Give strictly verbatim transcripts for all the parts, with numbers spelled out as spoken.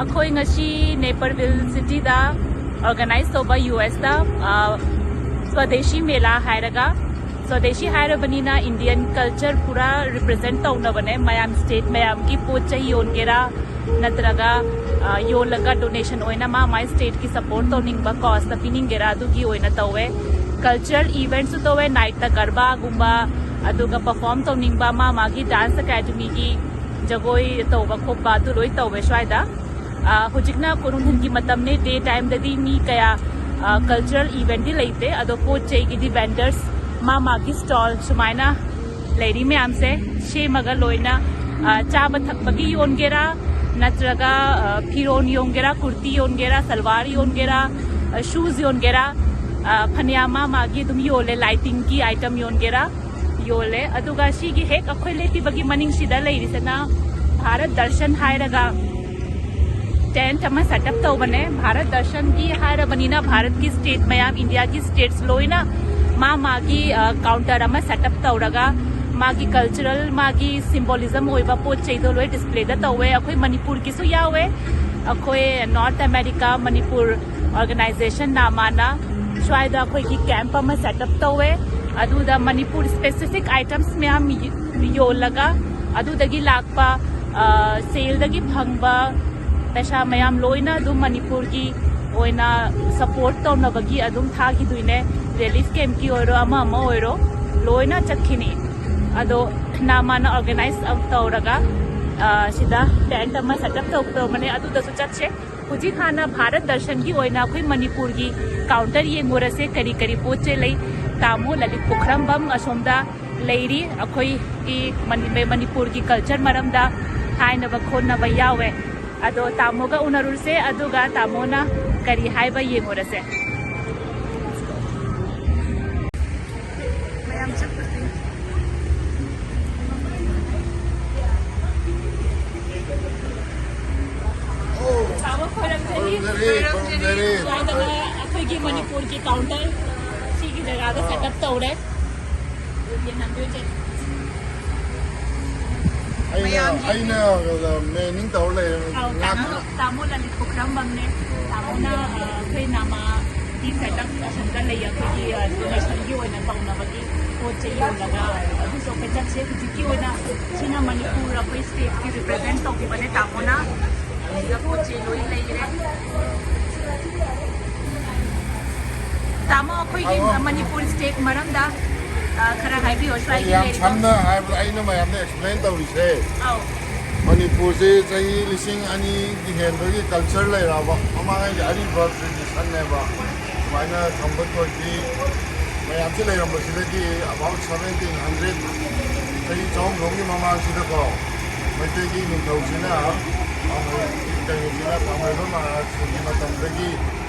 ꯑꯩꯈꯣꯏ ꯉꯁꯤ ꯅꯦꯄꯔꯚꯤꯜ ꯁꯤꯇꯤꯗ ꯑꯣꯔꯒꯅꯥꯏꯖ ꯇꯧꯕ ꯌꯨ ꯑꯦꯁꯇ ꯁ꯭ꯋꯥꯗꯦꯁꯤ ꯃꯦꯂꯥ ꯍꯥꯏꯔꯒ, ꯁ꯭ꯋꯥꯗꯦꯁꯤ ꯍꯥꯏꯔꯕꯅꯤꯅ ꯏꯟꯗꯤꯌꯟ ꯀꯜꯆꯔ ꯄꯨꯔꯥ ꯔꯤꯄ꯭ꯔꯖꯦꯟ ꯇꯧꯅꯕꯅꯦ꯫ ꯃꯌꯥꯝ ꯁ꯭ꯇꯦꯠ ꯃꯌꯥꯝꯒꯤ ꯄꯣꯠ ꯆꯩ ꯌꯣꯟꯒꯦꯔꯥ, ꯅꯠꯇ꯭ꯔꯒ ꯌꯣꯜꯂꯒ ꯗꯣꯅꯦꯁꯟ ꯑꯣꯏꯅ ꯃꯥ ꯃꯥꯏ ꯁ꯭ꯇꯦꯠꯀꯤ ꯁꯄꯣꯔꯠ ꯇꯧꯅꯤꯡꯕ ꯀꯥꯎꯁꯇ ꯄꯤꯅꯤꯡꯒꯦꯔꯥ, ꯑꯗꯨꯒꯤ ꯑꯣꯏꯅ ꯇꯧꯋꯦ꯫ ꯀꯜꯆꯔꯦꯜ ꯏꯚꯦꯟꯠꯁꯨ ꯇꯧꯋꯦ, ꯅꯥꯏꯠꯇ ꯒꯔꯕꯥꯒꯨꯝꯕ, ꯑꯗꯨꯒ ꯄꯔꯐꯣꯔꯝ ꯇꯧꯅꯤꯡꯕ ꯃꯥ ꯃꯥꯒꯤ ꯗꯥꯟꯁ ꯑꯦꯀꯥꯗꯃꯤꯒꯤ ꯖꯒꯣꯏ ꯇꯧꯕ ꯈꯣꯠꯄ ꯑꯗꯨ ꯂꯣꯏ ꯇꯧꯋꯦ ꯁ꯭ꯋꯥꯏꯗ꯫ ꯍꯧꯖꯤꯛꯅ ꯀꯣꯅꯨꯡ ꯅꯨꯡꯊꯤꯜꯒꯤ ꯃꯇꯝꯅꯦ, ꯗꯦ ꯇꯥꯏꯝꯗꯗꯤ ꯃꯤ ꯀꯌꯥ ꯀꯜꯆꯔꯦꯜ ꯏꯚꯦꯟꯠꯇꯤ ꯂꯩꯇꯦ, ꯑꯗꯣ ꯄꯣꯠ ꯆꯩꯒꯤꯗꯤ ꯚꯦꯟꯗꯔꯁ ꯃꯥ ꯃꯥꯒꯤ ꯁ꯭ꯇꯣꯜ ꯁꯨꯃꯥꯏꯅ ꯂꯩꯔꯤ ꯃꯌꯥꯝꯁꯦ ꯁꯦꯝꯃꯒ ꯂꯣꯏꯅ, ꯆꯥꯕ ꯊꯛꯄꯒꯤ ꯌꯣꯟꯒꯦꯔꯥ, ꯅꯠꯇ꯭ꯔꯒ ꯐꯤꯔꯣꯟ ꯌꯣꯟꯒꯦꯔꯥ, ꯀꯨꯔꯇꯤ ꯌꯣꯟꯒꯦꯔꯥ, ꯁꯜꯋꯥꯔ ꯌꯣꯟꯒꯦꯔꯥ, ꯁꯨꯁ ꯌꯣꯟꯒꯦꯔꯥ, ꯐꯅꯌꯥꯝ ꯃꯥ ꯃꯥꯒꯤ ꯑꯗꯨꯝ ꯌꯣꯜꯂꯦ꯫ ꯂꯥꯏꯇꯤꯡꯒꯤ ꯑꯥꯏꯇꯝ ꯌꯣꯟꯒꯦꯔꯥ ꯌꯣꯜꯂꯦ꯫ ꯑꯗꯨꯒ ꯁꯤꯒꯤ ꯍꯦꯛ ꯑꯩꯈꯣꯏ ꯂꯦꯞꯄꯤꯕꯒꯤ ꯃꯅꯤꯡꯁꯤꯗ ꯂꯩꯔꯤꯁꯤꯅ ꯚꯥꯔꯠ ꯗꯔꯁꯟ ꯍꯥꯏꯔꯒ ꯇꯦꯟꯠ ꯑꯃ ꯁꯦꯠ ꯑꯞ ꯇꯧꯕꯅꯦ꯫ ꯚꯥꯔꯠ ꯗꯔꯁꯟꯒꯤ ꯍꯥꯏꯔꯕꯅꯤꯅ ꯚꯥꯔꯠꯀꯤ ꯁ꯭ꯇꯦꯠ ꯃꯌꯥꯝ, ꯏꯟꯗꯤꯌꯥꯒꯤ ꯁ꯭ꯇꯦꯠꯁ ꯂꯣꯏꯅ ꯃꯥ ꯃꯥꯒꯤ ꯀꯥꯎꯟꯇꯔ ꯑꯃ ꯁꯦꯠ ꯑꯞ ꯇꯧꯔꯒ ꯃꯥꯒꯤ ꯀꯜꯆꯔꯦꯜ, ꯃꯥꯒꯤ ꯁꯤꯝꯕꯣꯂꯤꯖꯝ ꯑꯣꯏꯕ ꯄꯣꯠ ꯆꯩꯗꯣ ꯂꯣꯏ ꯗꯤꯁꯄ꯭ꯂꯦꯗ ꯇꯧꯋꯦ꯫ ꯑꯩꯈꯣꯏ ꯃꯅꯤꯄꯨꯔꯒꯤꯁꯨ ꯌꯥꯎꯋꯦ꯫ ꯑꯩꯈꯣꯏ ꯅꯣꯔꯠ ꯑꯃꯦꯔꯤꯀꯥ ꯃꯅꯤꯄꯨꯔ ꯑꯣꯔꯒꯅꯥꯏꯖꯦꯁꯟ ꯅꯥꯃꯥꯅ ꯁ꯭ꯋꯥꯏꯗ ꯑꯩꯈꯣꯏꯒꯤ ꯀꯦꯝꯞ ꯑꯃ ꯁꯦꯠ ꯑꯞ ꯇꯧꯋꯦ꯫ ꯑꯗꯨꯗ ꯃꯅꯤꯄꯨꯔ ꯁ꯭ꯄꯦꯁꯤꯐꯤꯛ ꯑꯥꯏꯇꯝꯁ ꯃꯌꯥꯝ ꯌꯣꯜꯂꯒ ꯑꯗꯨꯗꯒꯤ ꯂꯥꯛꯄ ꯁꯦꯜꯗꯒꯤ ꯐꯪꯕ ꯄꯩꯁꯥ ꯃꯌꯥꯝ ꯂꯣꯏꯅ ꯑꯗꯨꯝ ꯃꯅꯤꯄꯨꯔꯒꯤ ꯑꯣꯏꯅ ꯁꯄꯣꯔꯠ ꯇꯧꯅꯕꯒꯤ ꯑꯗꯨꯝ ꯊꯥꯈꯤꯗꯣꯏꯅꯦ꯫ ꯔꯤꯂꯤꯐ ꯀꯦꯝꯞꯀꯤ ꯑꯣꯏꯔꯣ, ꯑꯃ ꯑꯃ ꯑꯣꯏꯔꯣ, ꯂꯣꯏꯅ ꯆꯠꯈꯤꯅꯤ꯫ ꯑꯗꯣ ꯅꯥꯃꯥꯅ ꯑꯣꯔꯒꯅꯥꯏꯖ ꯇꯧꯔꯒ ꯁꯤꯗ ꯇꯦꯟꯠ ꯑꯃ ꯁꯦꯠ ꯑꯞ ꯇꯧꯕꯅꯦ, ꯑꯗꯨꯗꯁꯨ ꯆꯠꯁꯦ꯫ ꯍꯧꯖꯤꯛ ꯍꯥꯟꯅ ꯚꯥꯔꯠ ꯗꯔꯁꯟꯒꯤ ꯑꯣꯏꯅ ꯑꯩꯈꯣꯏ ꯃꯅꯤꯄꯨꯔꯒꯤ ꯀꯥꯎꯟꯇꯔ ꯌꯦꯡꯉꯨꯔꯁꯦ, ꯀꯔꯤ ꯀꯔꯤ ꯄꯣꯠ ꯆꯩ ꯂꯩ꯫ ꯇꯥꯃꯣ ꯂꯂꯤꯠ ꯄꯨꯈ꯭ꯔꯝꯕꯝ ꯑꯁꯣꯝꯗ ꯂꯩꯔꯤ꯫ ꯑꯩꯈꯣꯏꯒꯤ ꯃꯅꯤ-, ꯃꯅꯤꯄꯨꯔꯒꯤ ꯀꯜꯆꯔ ꯃꯔꯝꯗ ꯍꯥꯏꯅꯕ ꯈꯣꯠꯅꯕ ꯌꯥꯎꯋꯦ꯫ ꯑꯗꯣ ꯇꯥꯃꯣꯒ ꯎꯅꯔꯨꯔꯁꯦ, ꯑꯗꯨꯒ ꯇꯥꯃꯣꯅ ꯀꯔꯤ ꯍꯥꯏꯕ ꯌꯦꯡꯉꯨꯔꯁꯦ꯫ ꯃꯌꯥꯝ ꯆꯠꯄꯁꯦ꯫ ꯆꯥꯕ ꯈꯣꯏꯔꯝꯖꯔꯤ꯫ ꯈꯣꯏꯔꯝꯖꯔꯤ, ꯈꯣꯏꯔꯝꯖꯔꯤ꯫ ꯁ꯭ꯋꯥꯏꯗꯅ ꯑꯩꯈꯣꯏꯒꯤ ꯃꯅꯤꯄꯨꯔꯒꯤ ꯀꯥꯎꯟꯇꯔ ꯁꯤꯒꯤ ꯖꯒꯥꯗ ꯁꯦꯠ ꯑꯞ ꯇꯧꯔꯦ꯫ ꯌꯦꯡꯍꯟꯗꯣꯏꯁꯦ꯫ ꯑꯩꯅ ꯃꯌꯥꯝꯒꯤ ꯑꯩꯅ ꯃꯦꯅꯤꯡ ꯇꯧꯔ ꯂꯩꯔꯦ꯫ ꯑꯧ, ꯉꯥꯛ- ꯇꯥꯃꯣ, ꯇꯥꯃꯣ ꯂꯂꯤꯠ ꯄꯨꯈ꯭ꯔꯝꯕꯝꯅꯦ꯫ ꯇꯥꯃꯣꯅ, ꯑ, ꯑꯩꯈꯣꯏ ꯅꯥꯃꯥ ꯇꯤ ꯁꯦꯠꯂꯛ ꯑꯁꯣꯝꯗ ꯂꯩ, ꯑꯩꯈꯣꯏꯒꯤ, ꯑ, ꯗꯣꯅꯦꯁꯟꯒꯤ ꯑꯣꯏꯅ ꯇꯧꯅꯕꯒꯤ ꯄꯣꯠ ꯆꯩ ꯌꯣꯜꯂꯒ ꯑꯗꯨꯁꯨ ꯑꯩꯈꯣꯏ ꯆꯠꯁꯦ꯫ ꯍꯧꯖꯤꯛꯀꯤ ꯑꯣꯏꯅ ꯁꯤꯅ ꯃꯅꯤꯄꯨꯔ ꯑꯩꯈꯣꯏ ꯁ꯭ꯇꯦꯠꯀꯤ ꯔꯤꯄ꯭ꯔꯖꯦꯟ ꯇꯧꯈꯤꯕꯅꯦ ꯇꯥꯃꯣꯅ꯫ ꯑꯁꯤꯗ ꯄꯣꯠ ꯆꯩ ꯂꯣꯏ ꯂꯩꯔꯦ꯫ ꯇꯥꯃꯣ, ꯑꯩꯈꯣꯏꯒꯤ ꯑꯣ꯫ ꯃꯅꯤꯄꯨꯔ ꯁ꯭ꯇꯦꯠ ꯃꯔꯝꯗ, ꯑ, ꯈꯔ ꯍꯥꯏꯕꯤꯌꯣ, ꯁ꯭ꯋꯥꯏꯒꯤ ꯌꯥꯝ ꯂꯩꯔꯤꯕ ꯁꯝꯅ ꯍꯥꯏꯔꯕꯗ ꯑꯩꯅ ꯃꯌꯥꯝꯗ ꯑꯦꯛꯁꯄ꯭ꯂꯦꯟ ꯇꯧꯔꯤꯁꯦ꯫ ꯑꯧ꯫ ꯃꯅꯤꯄꯨꯔꯁꯦ ꯆꯍꯤ ꯂꯤꯁꯤꯡ ꯑꯅꯤꯒꯤ ꯍꯦꯟꯕꯒꯤ ꯀꯜꯆꯔ ꯂꯩꯔꯛꯑꯕ, ꯃꯃꯥꯡꯉꯩꯒꯤ ꯑꯔꯤꯕ ꯇ꯭ꯔꯦꯗꯤꯁꯟꯅꯦꯕ꯫ ꯁꯨꯃꯥꯏꯅ ꯊꯝꯕ ꯊꯣꯏꯕꯤ ꯃꯌꯥꯝꯁꯤ ꯂꯩꯔꯝꯕꯁꯤꯗꯒꯤ about seventeen hundred, ꯆꯍꯤ ꯆꯍꯨꯝ ꯂꯣꯝꯒꯤ ꯃꯃꯥꯡꯁꯤꯗꯀꯣ, ꯃꯩꯇꯩꯒꯤ ꯅꯤꯡꯊꯧꯁꯤꯅ, ꯀꯩꯅꯣꯁꯤꯅ, ꯊꯥꯡꯃꯩꯕꯟ ꯃꯍꯥꯔꯥꯖꯒꯤ ꯃꯇꯝꯗꯒꯤ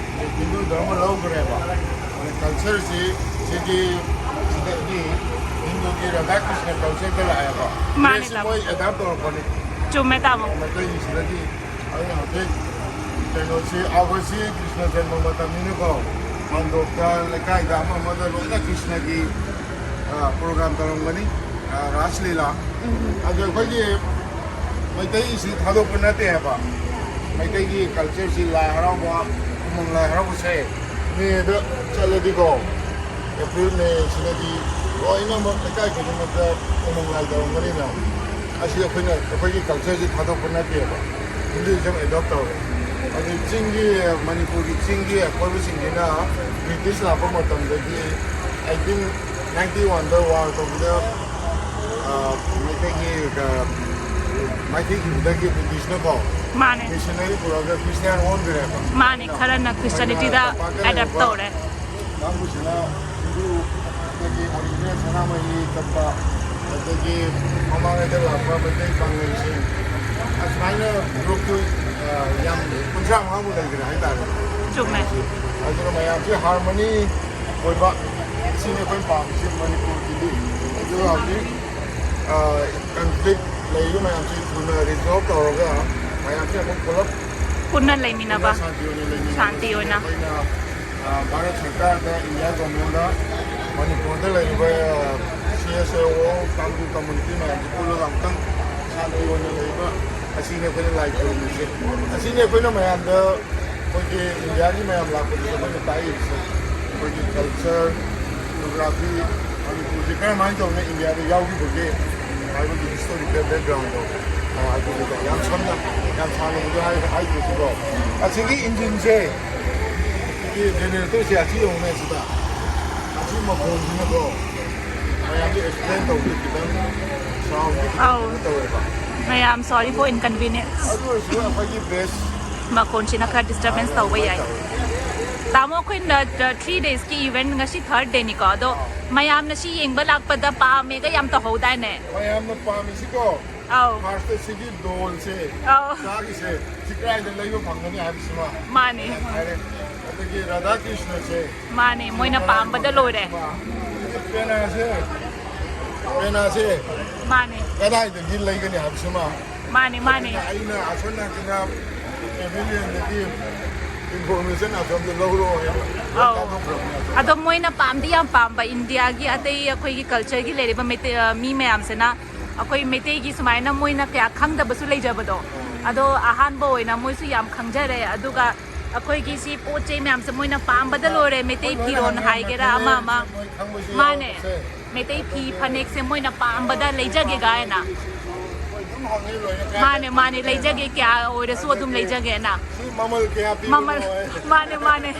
ꯍꯤꯟꯗꯨ ꯙꯔꯃ ꯂꯧꯈ꯭ꯔꯦꯕ꯫ ꯑꯗ ꯀꯜꯆꯔꯁꯤ ꯁꯤꯒꯤ, ꯁꯤꯗꯒꯤ ꯍꯤꯟꯗꯨꯒꯤ ꯔꯥꯙꯥ ꯀ꯭ꯔꯤꯁꯅ ꯀꯜꯆꯔꯗ ꯂꯥꯛꯑꯦꯕ꯫ ꯃꯥꯅꯦ, ꯁꯤ ꯇꯥꯃꯣ꯫ ꯃꯣꯏ ꯑꯦꯗꯥꯞ ꯇꯧꯔꯛꯄꯅꯤ꯫ ꯆꯨꯝꯃꯦ, ꯇꯥꯃꯣ꯫ ꯃꯩꯇꯩꯒꯤꯁꯤꯗꯒꯤ꯫ ꯑꯗꯨꯅ ꯍꯧꯖꯤꯛ ꯀꯩꯅꯣꯁꯤ, ꯑꯥꯒꯁꯁꯤ ꯀ꯭ꯔꯤꯁꯅ ꯖꯟꯃ ꯃꯇꯝꯅꯤꯅꯀꯣ, ꯃꯟꯗꯣꯞꯇ, ꯂꯩꯀꯥꯏꯗ, ꯑꯃ ꯑꯃꯗ ꯂꯣꯏꯅ ꯀ꯭ꯔꯤꯁꯅꯒꯤ, ꯑ, ꯄ꯭ꯔꯣꯒ꯭ꯔꯥꯝ ꯇꯧꯔꯝꯒꯅꯤ, ꯑ, ꯔꯥꯁ ꯂꯤꯂꯥ꯫ ꯎꯝ꯫ ꯑꯗꯣ ꯑꯩꯈꯣꯏꯒꯤ ꯃꯩꯇꯩꯁꯤ ꯊꯥꯗꯣꯛꯄ ꯅꯠꯇꯦ ꯍꯥꯏꯕ꯫ ꯃꯩꯇꯩꯒꯤ ꯀꯜꯆꯔꯁꯤ ꯂꯥꯏ ꯍꯔꯥꯎꯕ, ꯎꯃꯪ ꯂꯥꯏ ꯍꯔꯥꯎꯕꯁꯦ ꯃꯦꯗ ꯆꯠꯂꯗꯤꯀꯣ, ꯑꯦꯄ꯭ꯔꯤꯜ, ꯃꯦ ꯁꯤꯗꯗꯤ ꯂꯣꯏꯅꯃꯛ ꯂꯩꯀꯥꯏ ꯈꯨꯗꯤꯡꯃꯛꯇ ꯎꯃꯪ ꯂꯥꯏ ꯇꯧꯔꯝꯒꯅꯤꯅ꯫ ꯑꯁꯤ ꯑꯩꯈꯣꯏꯅ, ꯑꯩꯈꯣꯏꯒꯤ ꯀꯜꯆꯔꯁꯤ ꯊꯥꯗꯣꯛꯄ ꯅꯠꯇꯦꯕ, ꯍꯤꯟꯗꯨꯏꯖꯝ ꯑꯦꯗꯣꯞ ꯇꯧꯔꯦ꯫ ꯑꯗꯨ ꯆꯤꯡꯒꯤ, ꯃꯅꯤꯄꯨꯔꯒꯤ ꯆꯤꯡꯒꯤ ꯑꯀꯣꯏꯕꯁꯤꯡꯁꯤꯅ ꯕ꯭ꯔꯤꯇꯤꯁ ꯂꯥꯛꯄ ꯃꯇꯝꯗꯒꯤ ꯑꯩꯠꯇꯤꯟ ꯅꯥꯏꯟꯇꯤ ꯋꯥꯟꯗ ꯋꯥꯔ ꯇꯧꯕꯗ, ꯑ, ꯃꯩꯇꯩꯒꯤ, ꯑ, ꯃꯥꯏꯊꯤꯈꯤꯕꯗꯒꯤ ꯕ꯭ꯔꯤꯇꯤꯁꯅꯀꯣ ꯃꯥꯅꯦ꯫ ꯃꯤꯁꯅꯔꯤ ꯄꯨꯔꯛꯑꯒ ꯈ꯭ꯔꯤꯁꯇꯤꯌꯥꯟ ꯑꯣꯟꯈ꯭ꯔꯦꯕ꯫ ꯃꯥꯅꯦ, ꯈꯔꯅ ꯈ꯭ꯔꯤꯁꯇꯤꯌꯥꯅꯤꯇꯤꯗ ꯇꯝꯄꯥꯛꯇ ꯑꯦꯗꯥꯞ ꯂꯩꯔꯝꯕ ꯇꯧꯔꯦ꯫ ꯀꯥꯡꯕꯨꯁꯤꯅ ꯍꯤꯟꯗꯨ, ꯑꯗꯒꯤ ꯑꯣꯔꯤꯖꯤꯅꯦꯜ ꯁꯅꯥꯃꯍꯤ ꯆꯠꯄ, ꯑꯗꯒꯤ ꯃꯃꯥꯡꯉꯩꯗ ꯂꯥꯛꯄ ꯃꯩꯇꯩ ꯄꯥꯡꯒꯜꯁꯤꯡ, ꯑꯁꯨꯃꯥꯏꯅ ꯒ꯭ꯔꯨꯞꯇꯨ, ꯑ, ꯌꯥꯝ ꯀꯨꯟꯊ꯭ꯔꯥ ꯃꯉꯥꯃꯨꯛ ꯂꯩꯈ꯭ꯔꯦ ꯍꯥꯏꯇꯥꯔꯦ꯫ ꯆꯨꯝꯃꯦ꯫ ꯑꯗꯨꯅ ꯃꯌꯥꯝꯁꯦ ꯍꯥꯔꯃꯣꯅꯤ ꯑꯣꯏꯕ, ꯁꯤꯅꯤ ꯑꯩꯈꯣꯏꯅ ꯄꯥꯝꯃꯤꯁꯦ ꯃꯅꯤꯄꯨꯔꯒꯤꯗꯤ꯫ ꯑꯗꯨꯒ ꯍꯧꯖꯤꯛ, ꯑ, ꯀꯟꯐ꯭ꯂꯤꯛ ꯂꯩꯔꯤꯕ ꯃꯌꯥꯝꯁꯤ ꯊꯨꯅ ꯔꯤꯖꯣꯜꯕ ꯇꯧꯔꯒ ꯃꯌꯥꯝꯁꯦ ꯑꯃꯨꯛ ꯄꯨꯂꯞ ꯄꯨꯟꯅ ꯂꯩꯃꯤꯟꯅꯕ, ꯄꯨꯟꯅ ꯁꯥꯟꯇꯤ ꯑꯣꯏꯅ ꯂꯩꯃꯤꯟꯅꯕꯁꯤꯅ ꯁꯥꯟꯇꯤ ꯑꯣꯏꯅ꯫ ꯑꯩꯈꯣꯏꯅ, ꯑ, ꯚꯥꯔꯠ ꯁꯔꯀꯥꯔꯗ, ꯏꯟꯗꯤꯌꯥ ꯒꯣꯔꯃꯦꯟꯗ ꯃꯅꯤꯄꯨꯔꯗ ꯂꯩꯔꯤꯕ, ꯑ, ꯁꯤ ꯑꯦꯁ ꯑꯦ ꯑꯣ ꯀꯥꯡꯕꯨ ꯀꯝꯃꯨꯅꯤꯇꯤ ꯃꯌꯥꯝꯁꯤ ꯄꯨꯜꯂꯒ ꯑꯃꯨꯛꯇꯪ ꯁꯥꯟꯇꯤ ꯑꯣꯏꯅ ꯂꯩꯕ ꯑꯁꯤꯅꯤ ꯑꯩꯈꯣꯏꯅ ꯂꯥꯏ ꯈꯨꯔꯨꯝꯃꯤꯁꯦ꯫ ꯑꯁꯤꯅꯤ ꯑꯩꯈꯣꯏꯅ ꯃꯌꯥꯝꯗ, ꯑꯩꯈꯣꯏꯒꯤ ꯏꯟꯗꯤꯌꯥꯒꯤ ꯃꯌꯥꯝ ꯂꯥꯛꯄꯗꯨꯗ ꯑꯩꯈꯣꯏꯅ ꯇꯥꯛꯏꯕꯁꯦ꯫ ꯑꯩꯈꯣꯏꯒꯤ ꯀꯜꯆꯔ, ꯖꯤꯑꯣꯒ꯭ꯔꯥꯐꯤ, ꯃꯅꯤꯄꯨꯔꯁꯦ ꯀꯔꯝꯍꯥꯏꯅ ꯇꯧꯅ ꯏꯟꯗꯤꯌꯥꯗ ꯌꯥꯎꯈꯤꯕꯒꯦ ꯍꯥꯏꯕꯒꯤ ꯍꯤꯁꯇꯣꯔꯤꯀꯦꯜ ꯕꯦꯛꯒ꯭ꯔꯥꯎꯟꯗꯣ, ꯑ, ꯑꯗꯨꯒꯤꯗꯣ ꯌꯥꯝ ꯁꯝꯅ, ꯌꯥꯝ ꯁꯥꯡꯅꯕꯨꯗꯤ ꯍꯥꯏ-, ꯍꯥꯏꯗ꯭ꯔꯁꯨꯀꯣ, ꯑꯁꯤꯒꯤ ꯏꯟꯖꯤꯟꯁꯦ, ꯑꯁꯤꯒꯤ ꯖꯦꯅꯦꯔꯦꯇꯔꯁꯦ ꯑꯁꯤ ꯌꯦꯡꯉꯨꯅꯦ ꯁꯤꯗ, ꯑꯁꯤ ꯃꯈꯣꯟꯁꯤꯅꯀꯣ ꯃꯌꯥꯝꯗ ꯑꯦꯛꯁꯄ꯭ꯂꯦꯟ ꯇꯧꯕꯗ ꯈꯤꯇꯪ ꯁꯥꯎꯟꯁꯦ ꯈꯤꯇꯪ ꯑꯧ꯫ ꯀꯩꯅꯣ ꯇꯧꯋꯦꯕ꯫ ꯃꯌꯥꯝ, sorry for inconvenience꯫ ꯑꯗꯨ ꯑꯣꯏꯔꯁꯨ ꯑꯩꯈꯣꯏꯒꯤ ꯕꯦꯁ ꯃꯈꯣꯟꯁꯤꯅ ꯈꯔ ꯗꯤꯁꯇꯔꯕꯦꯟꯁ ꯇꯧꯕ ꯌꯥꯏ꯫ ꯇꯥꯃꯣ, ꯑꯩꯈꯣꯏꯅ ꯊ꯭ꯔꯤ ꯗꯦꯖꯀꯤ ꯏꯚꯦꯟ ꯉꯁꯤ ꯊꯥꯔꯠ ꯗꯦꯅꯤꯀꯣ, ꯑꯗꯣ ꯃꯌꯥꯝꯅ ꯁꯤ ꯌꯦꯡꯕ ꯂꯥꯛꯄꯗ ꯄꯥꯝꯃꯦꯒ ꯌꯥꯝ ꯇꯧꯍꯧꯗꯥꯏꯅꯦ? ꯃꯌꯥꯝꯅ ꯄꯥꯝꯃꯤꯁꯤꯀꯣ, ꯑꯧ꯫ ꯐꯥꯔꯁꯇ ꯁꯤꯒꯤ ꯗꯣꯜꯁꯦ, ꯑꯧ꯫ ꯆꯥꯒꯤꯁꯦ, ꯁꯤ ꯀꯗꯥꯏꯗ ꯂꯩꯕ ꯐꯪꯒꯅꯤ ꯍꯥꯏꯕꯁꯤꯃ ꯃꯥꯅꯦ꯫ ꯍꯥꯏꯔꯦ꯫ ꯑꯗꯒꯤ ꯔꯥꯙꯥ ꯀ꯭ꯔꯤꯁꯅꯁꯦ, ꯃꯥꯅꯦ, ꯃꯣꯏꯅ ꯄꯥꯝꯕꯗ ꯂꯣꯏꯔꯦ꯫ ꯄꯦꯅꯥꯁꯦ, ꯄꯦꯅꯥꯁꯦ ꯃꯥꯅꯦ꯫ ꯀꯗꯥꯏꯗꯒꯤ ꯂꯩꯒꯅꯤ ꯍꯥꯏꯕꯁꯤꯃ꯫ ꯃꯥꯅꯦ, ꯃꯥꯅꯦ꯫ ꯑꯩꯅ ꯑꯁꯣꯝ ꯅꯥꯀꯟꯗ ꯄꯦꯚꯤꯂꯤꯌꯟꯗꯒꯤ ꯏꯟꯐꯣꯔꯃꯦꯁꯟ ꯑꯁꯣꯝꯗ ꯂꯧꯔꯣ ꯍꯥꯏꯕ ꯑꯧ꯫ ꯊꯥꯗꯣꯛꯈ꯭ꯔꯕꯅꯦ ꯑꯁꯣꯝꯗ꯫ ꯑꯗꯣ ꯃꯣꯏꯅ ꯄꯥꯝꯗꯤ ꯌꯥꯝ ꯄꯥꯝꯕ, ꯏꯟꯗꯤꯌꯥꯒꯤ ꯑꯇꯩ ꯑꯩꯈꯣꯏꯒꯤ ꯀꯜꯆꯔꯒꯤ ꯂꯩꯔꯤꯕ ꯃꯩꯇꯩ, ꯑ, ꯃꯤ ꯃꯌꯥꯝꯁꯤꯅ ꯑꯩꯈꯣꯏ ꯃꯩꯇꯩꯒꯤ ꯁꯨꯃꯥꯏꯅ ꯃꯣꯏꯅ ꯀꯌꯥ ꯈꯪꯗꯕꯁꯨ ꯂꯩꯖꯕꯗꯣ, ꯑꯗꯣ ꯑꯍꯥꯟꯕ ꯑꯣꯏꯅ ꯃꯣꯏꯁꯨ ꯌꯥꯝ ꯈꯪꯖꯔꯦ꯫ ꯑꯗꯨꯒ ꯑꯩꯈꯣꯏꯒꯤ ꯁꯤ ꯄꯣꯠ ꯆꯩ ꯃꯌꯥꯝꯁꯦ ꯃꯣꯏꯅ ꯄꯥꯝꯕꯗ ꯂꯣꯏꯔꯦ, ꯃꯩꯇꯩ ꯐꯤꯔꯣꯜ ꯍꯥꯏꯒꯦꯔꯥ ꯑꯃ ꯑꯃ꯫ ꯃꯥꯅꯦ, ꯃꯩꯇꯩ ꯐꯤ ꯐꯅꯦꯛꯁꯦ ꯃꯣꯏꯅ ꯄꯥꯝꯕꯗ ꯂꯩꯖꯒꯦ ꯀꯥꯏꯅ꯫ ꯃꯥꯅꯦ, ꯃꯥꯅꯦ, ꯂꯩꯖꯒꯦ, ꯀꯌꯥ ꯑꯣꯏꯔꯁꯨ ꯑꯗꯨꯝ ꯂꯩꯖꯒꯦꯅ꯫ ꯁꯤ ꯃꯃꯜ ꯀꯌꯥ ꯄꯤꯕꯅꯣ ꯃꯃꯜ, ꯍꯥꯏ꯫ ꯃꯥꯅꯦ, ꯃꯥꯅꯦ꯫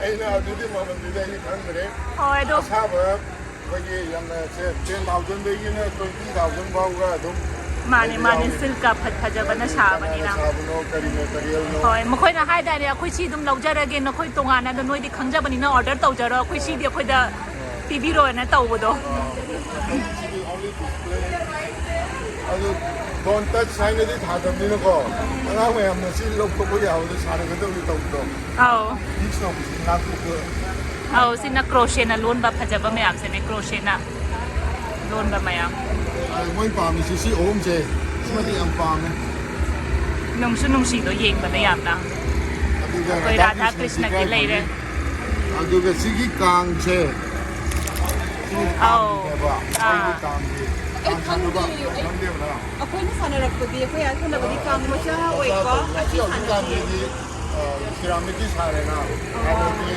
ꯑꯩꯅ ꯑꯗꯨꯗꯤ ꯃꯃꯜꯗꯨꯗꯤ ꯑꯩ ꯈꯪꯗ꯭ꯔꯦ꯫ ꯍꯣꯏ, ꯑꯗꯣ ꯑꯁꯥꯕ ꯑꯩꯈꯣꯏꯒꯤ ꯌꯥꯝꯅ ꯁꯦ, ꯇꯦꯟ ꯊꯥꯎꯖꯟꯗꯒꯤꯅ ꯇ꯭ꯋꯦꯟꯇꯤ ꯊꯥꯎꯖꯟ ꯐꯥꯎꯒ ꯑꯗꯨꯝ ꯃꯥꯅꯦ, ꯂꯩꯕ ꯃꯥꯅꯦ, ꯌꯥꯎꯔꯤ꯫ ꯁꯤꯜꯛꯀ ꯐꯠ ꯐꯖꯕꯅ ꯀꯅꯥꯅ ꯁꯥꯕꯅꯤꯅ꯫ ꯁꯥꯕꯅꯣ, ꯀꯔꯤ ꯃꯦꯇꯔꯤꯌꯦꯜꯅꯣ? ꯍꯣꯏ, ꯃꯈꯣꯏꯅ ꯍꯥꯏꯗꯥꯏꯅꯦ, "ꯑꯩꯈꯣꯏ ꯁꯤ ꯑꯗꯨꯝ ꯂꯧꯖꯔꯒꯦ, ꯅꯈꯣꯏ ꯇꯣꯉꯥꯟꯅ ꯑꯗꯣ ꯅꯣꯏꯗꯤ ꯈꯪꯖꯕꯅꯤꯅ ꯑꯣꯔꯗꯔ ꯇꯧꯖꯔꯣ, ꯑꯩꯈꯣꯏ ꯁꯤꯗꯤ ꯑꯩꯈꯣꯏꯗ ꯄꯤꯕꯤꯔꯣꯅ" ꯇꯧꯕꯗꯣ꯫ ꯑꯗꯨ ꯗꯣꯟ ꯇꯆ ꯍꯥꯏꯅꯗꯤ ꯊꯥꯗꯕꯅꯤꯅꯀꯣ, ꯑꯉꯥꯡ ꯃꯌꯥꯝꯅ ꯁꯤ ꯂꯧꯊꯣꯛꯄ ꯌꯥꯕꯗꯣ ꯁꯥꯟꯅꯒꯗꯕꯅꯤ ꯇꯧꯕꯗꯣ꯫ ꯑꯧ꯫ ꯃꯤꯛꯁ ꯇꯧꯕꯁꯤ ꯉꯥꯛꯊꯣꯛꯄ꯫ ꯑꯧ, ꯁꯤꯅ ꯀ꯭ꯔꯣꯁꯦꯅ ꯂꯣꯟꯕ ꯐꯖꯕ ꯃꯌꯥꯝꯁꯤꯅꯦ, ꯀ꯭ꯔꯣꯁꯦꯅ ꯂꯣꯟꯕ ꯃꯌꯥꯝ꯫ ꯑ, ꯃꯣꯏ ꯄꯥꯝꯃꯤꯁꯤ ꯁꯤ ꯑꯍꯨꯝꯁꯦ, ꯁꯤꯃꯗꯤ ꯌꯥꯝ ꯄꯥꯝꯃꯦ꯫ ꯅꯨꯡꯁꯨ ꯅꯨꯡꯁꯤꯗꯣ ꯌꯦꯡꯕꯗ ꯌꯥꯝꯅ꯫ ꯑꯗꯨꯒ ꯑꯩꯈꯣꯏ ꯔꯥꯙꯥ ꯔꯥꯙꯥ ꯀ꯭ꯔꯤꯁꯅꯒꯤ ꯀ꯭ꯔꯤꯁꯅꯒꯤ ꯂꯩꯔꯦ꯫ ꯐꯪꯉꯤ꯫ ꯑꯗꯨꯒ ꯁꯤꯒꯤ ꯀꯥꯡꯁꯦ, ꯁꯤ ꯑꯧ꯫ ꯀꯥꯡꯅꯦꯕ, ꯑꯥ꯫ ꯑꯩꯒꯤ ꯀꯥꯡꯁꯦ꯫ ꯑꯩ ꯈꯪꯗꯦ꯫ ꯑꯩ, ꯑꯩꯈꯣꯏꯅ ꯁꯥꯟꯅꯔꯛꯄꯗꯤ, ꯑꯩꯈꯣꯏ ꯑꯥ ꯁꯥꯟꯅꯕꯗꯤ ꯀꯥꯡ ꯃꯆꯥ ꯑꯣꯏꯀꯣ, ꯑꯁꯤ ꯁꯥꯟꯅꯗꯦ꯫ ꯍꯧꯖꯤꯛꯀꯥꯟꯗꯤ, ꯑ, ꯁꯤꯔꯥꯃꯤꯛꯀꯤ ꯁꯥꯔꯦꯅ, ꯍꯥꯟꯅꯗꯤ,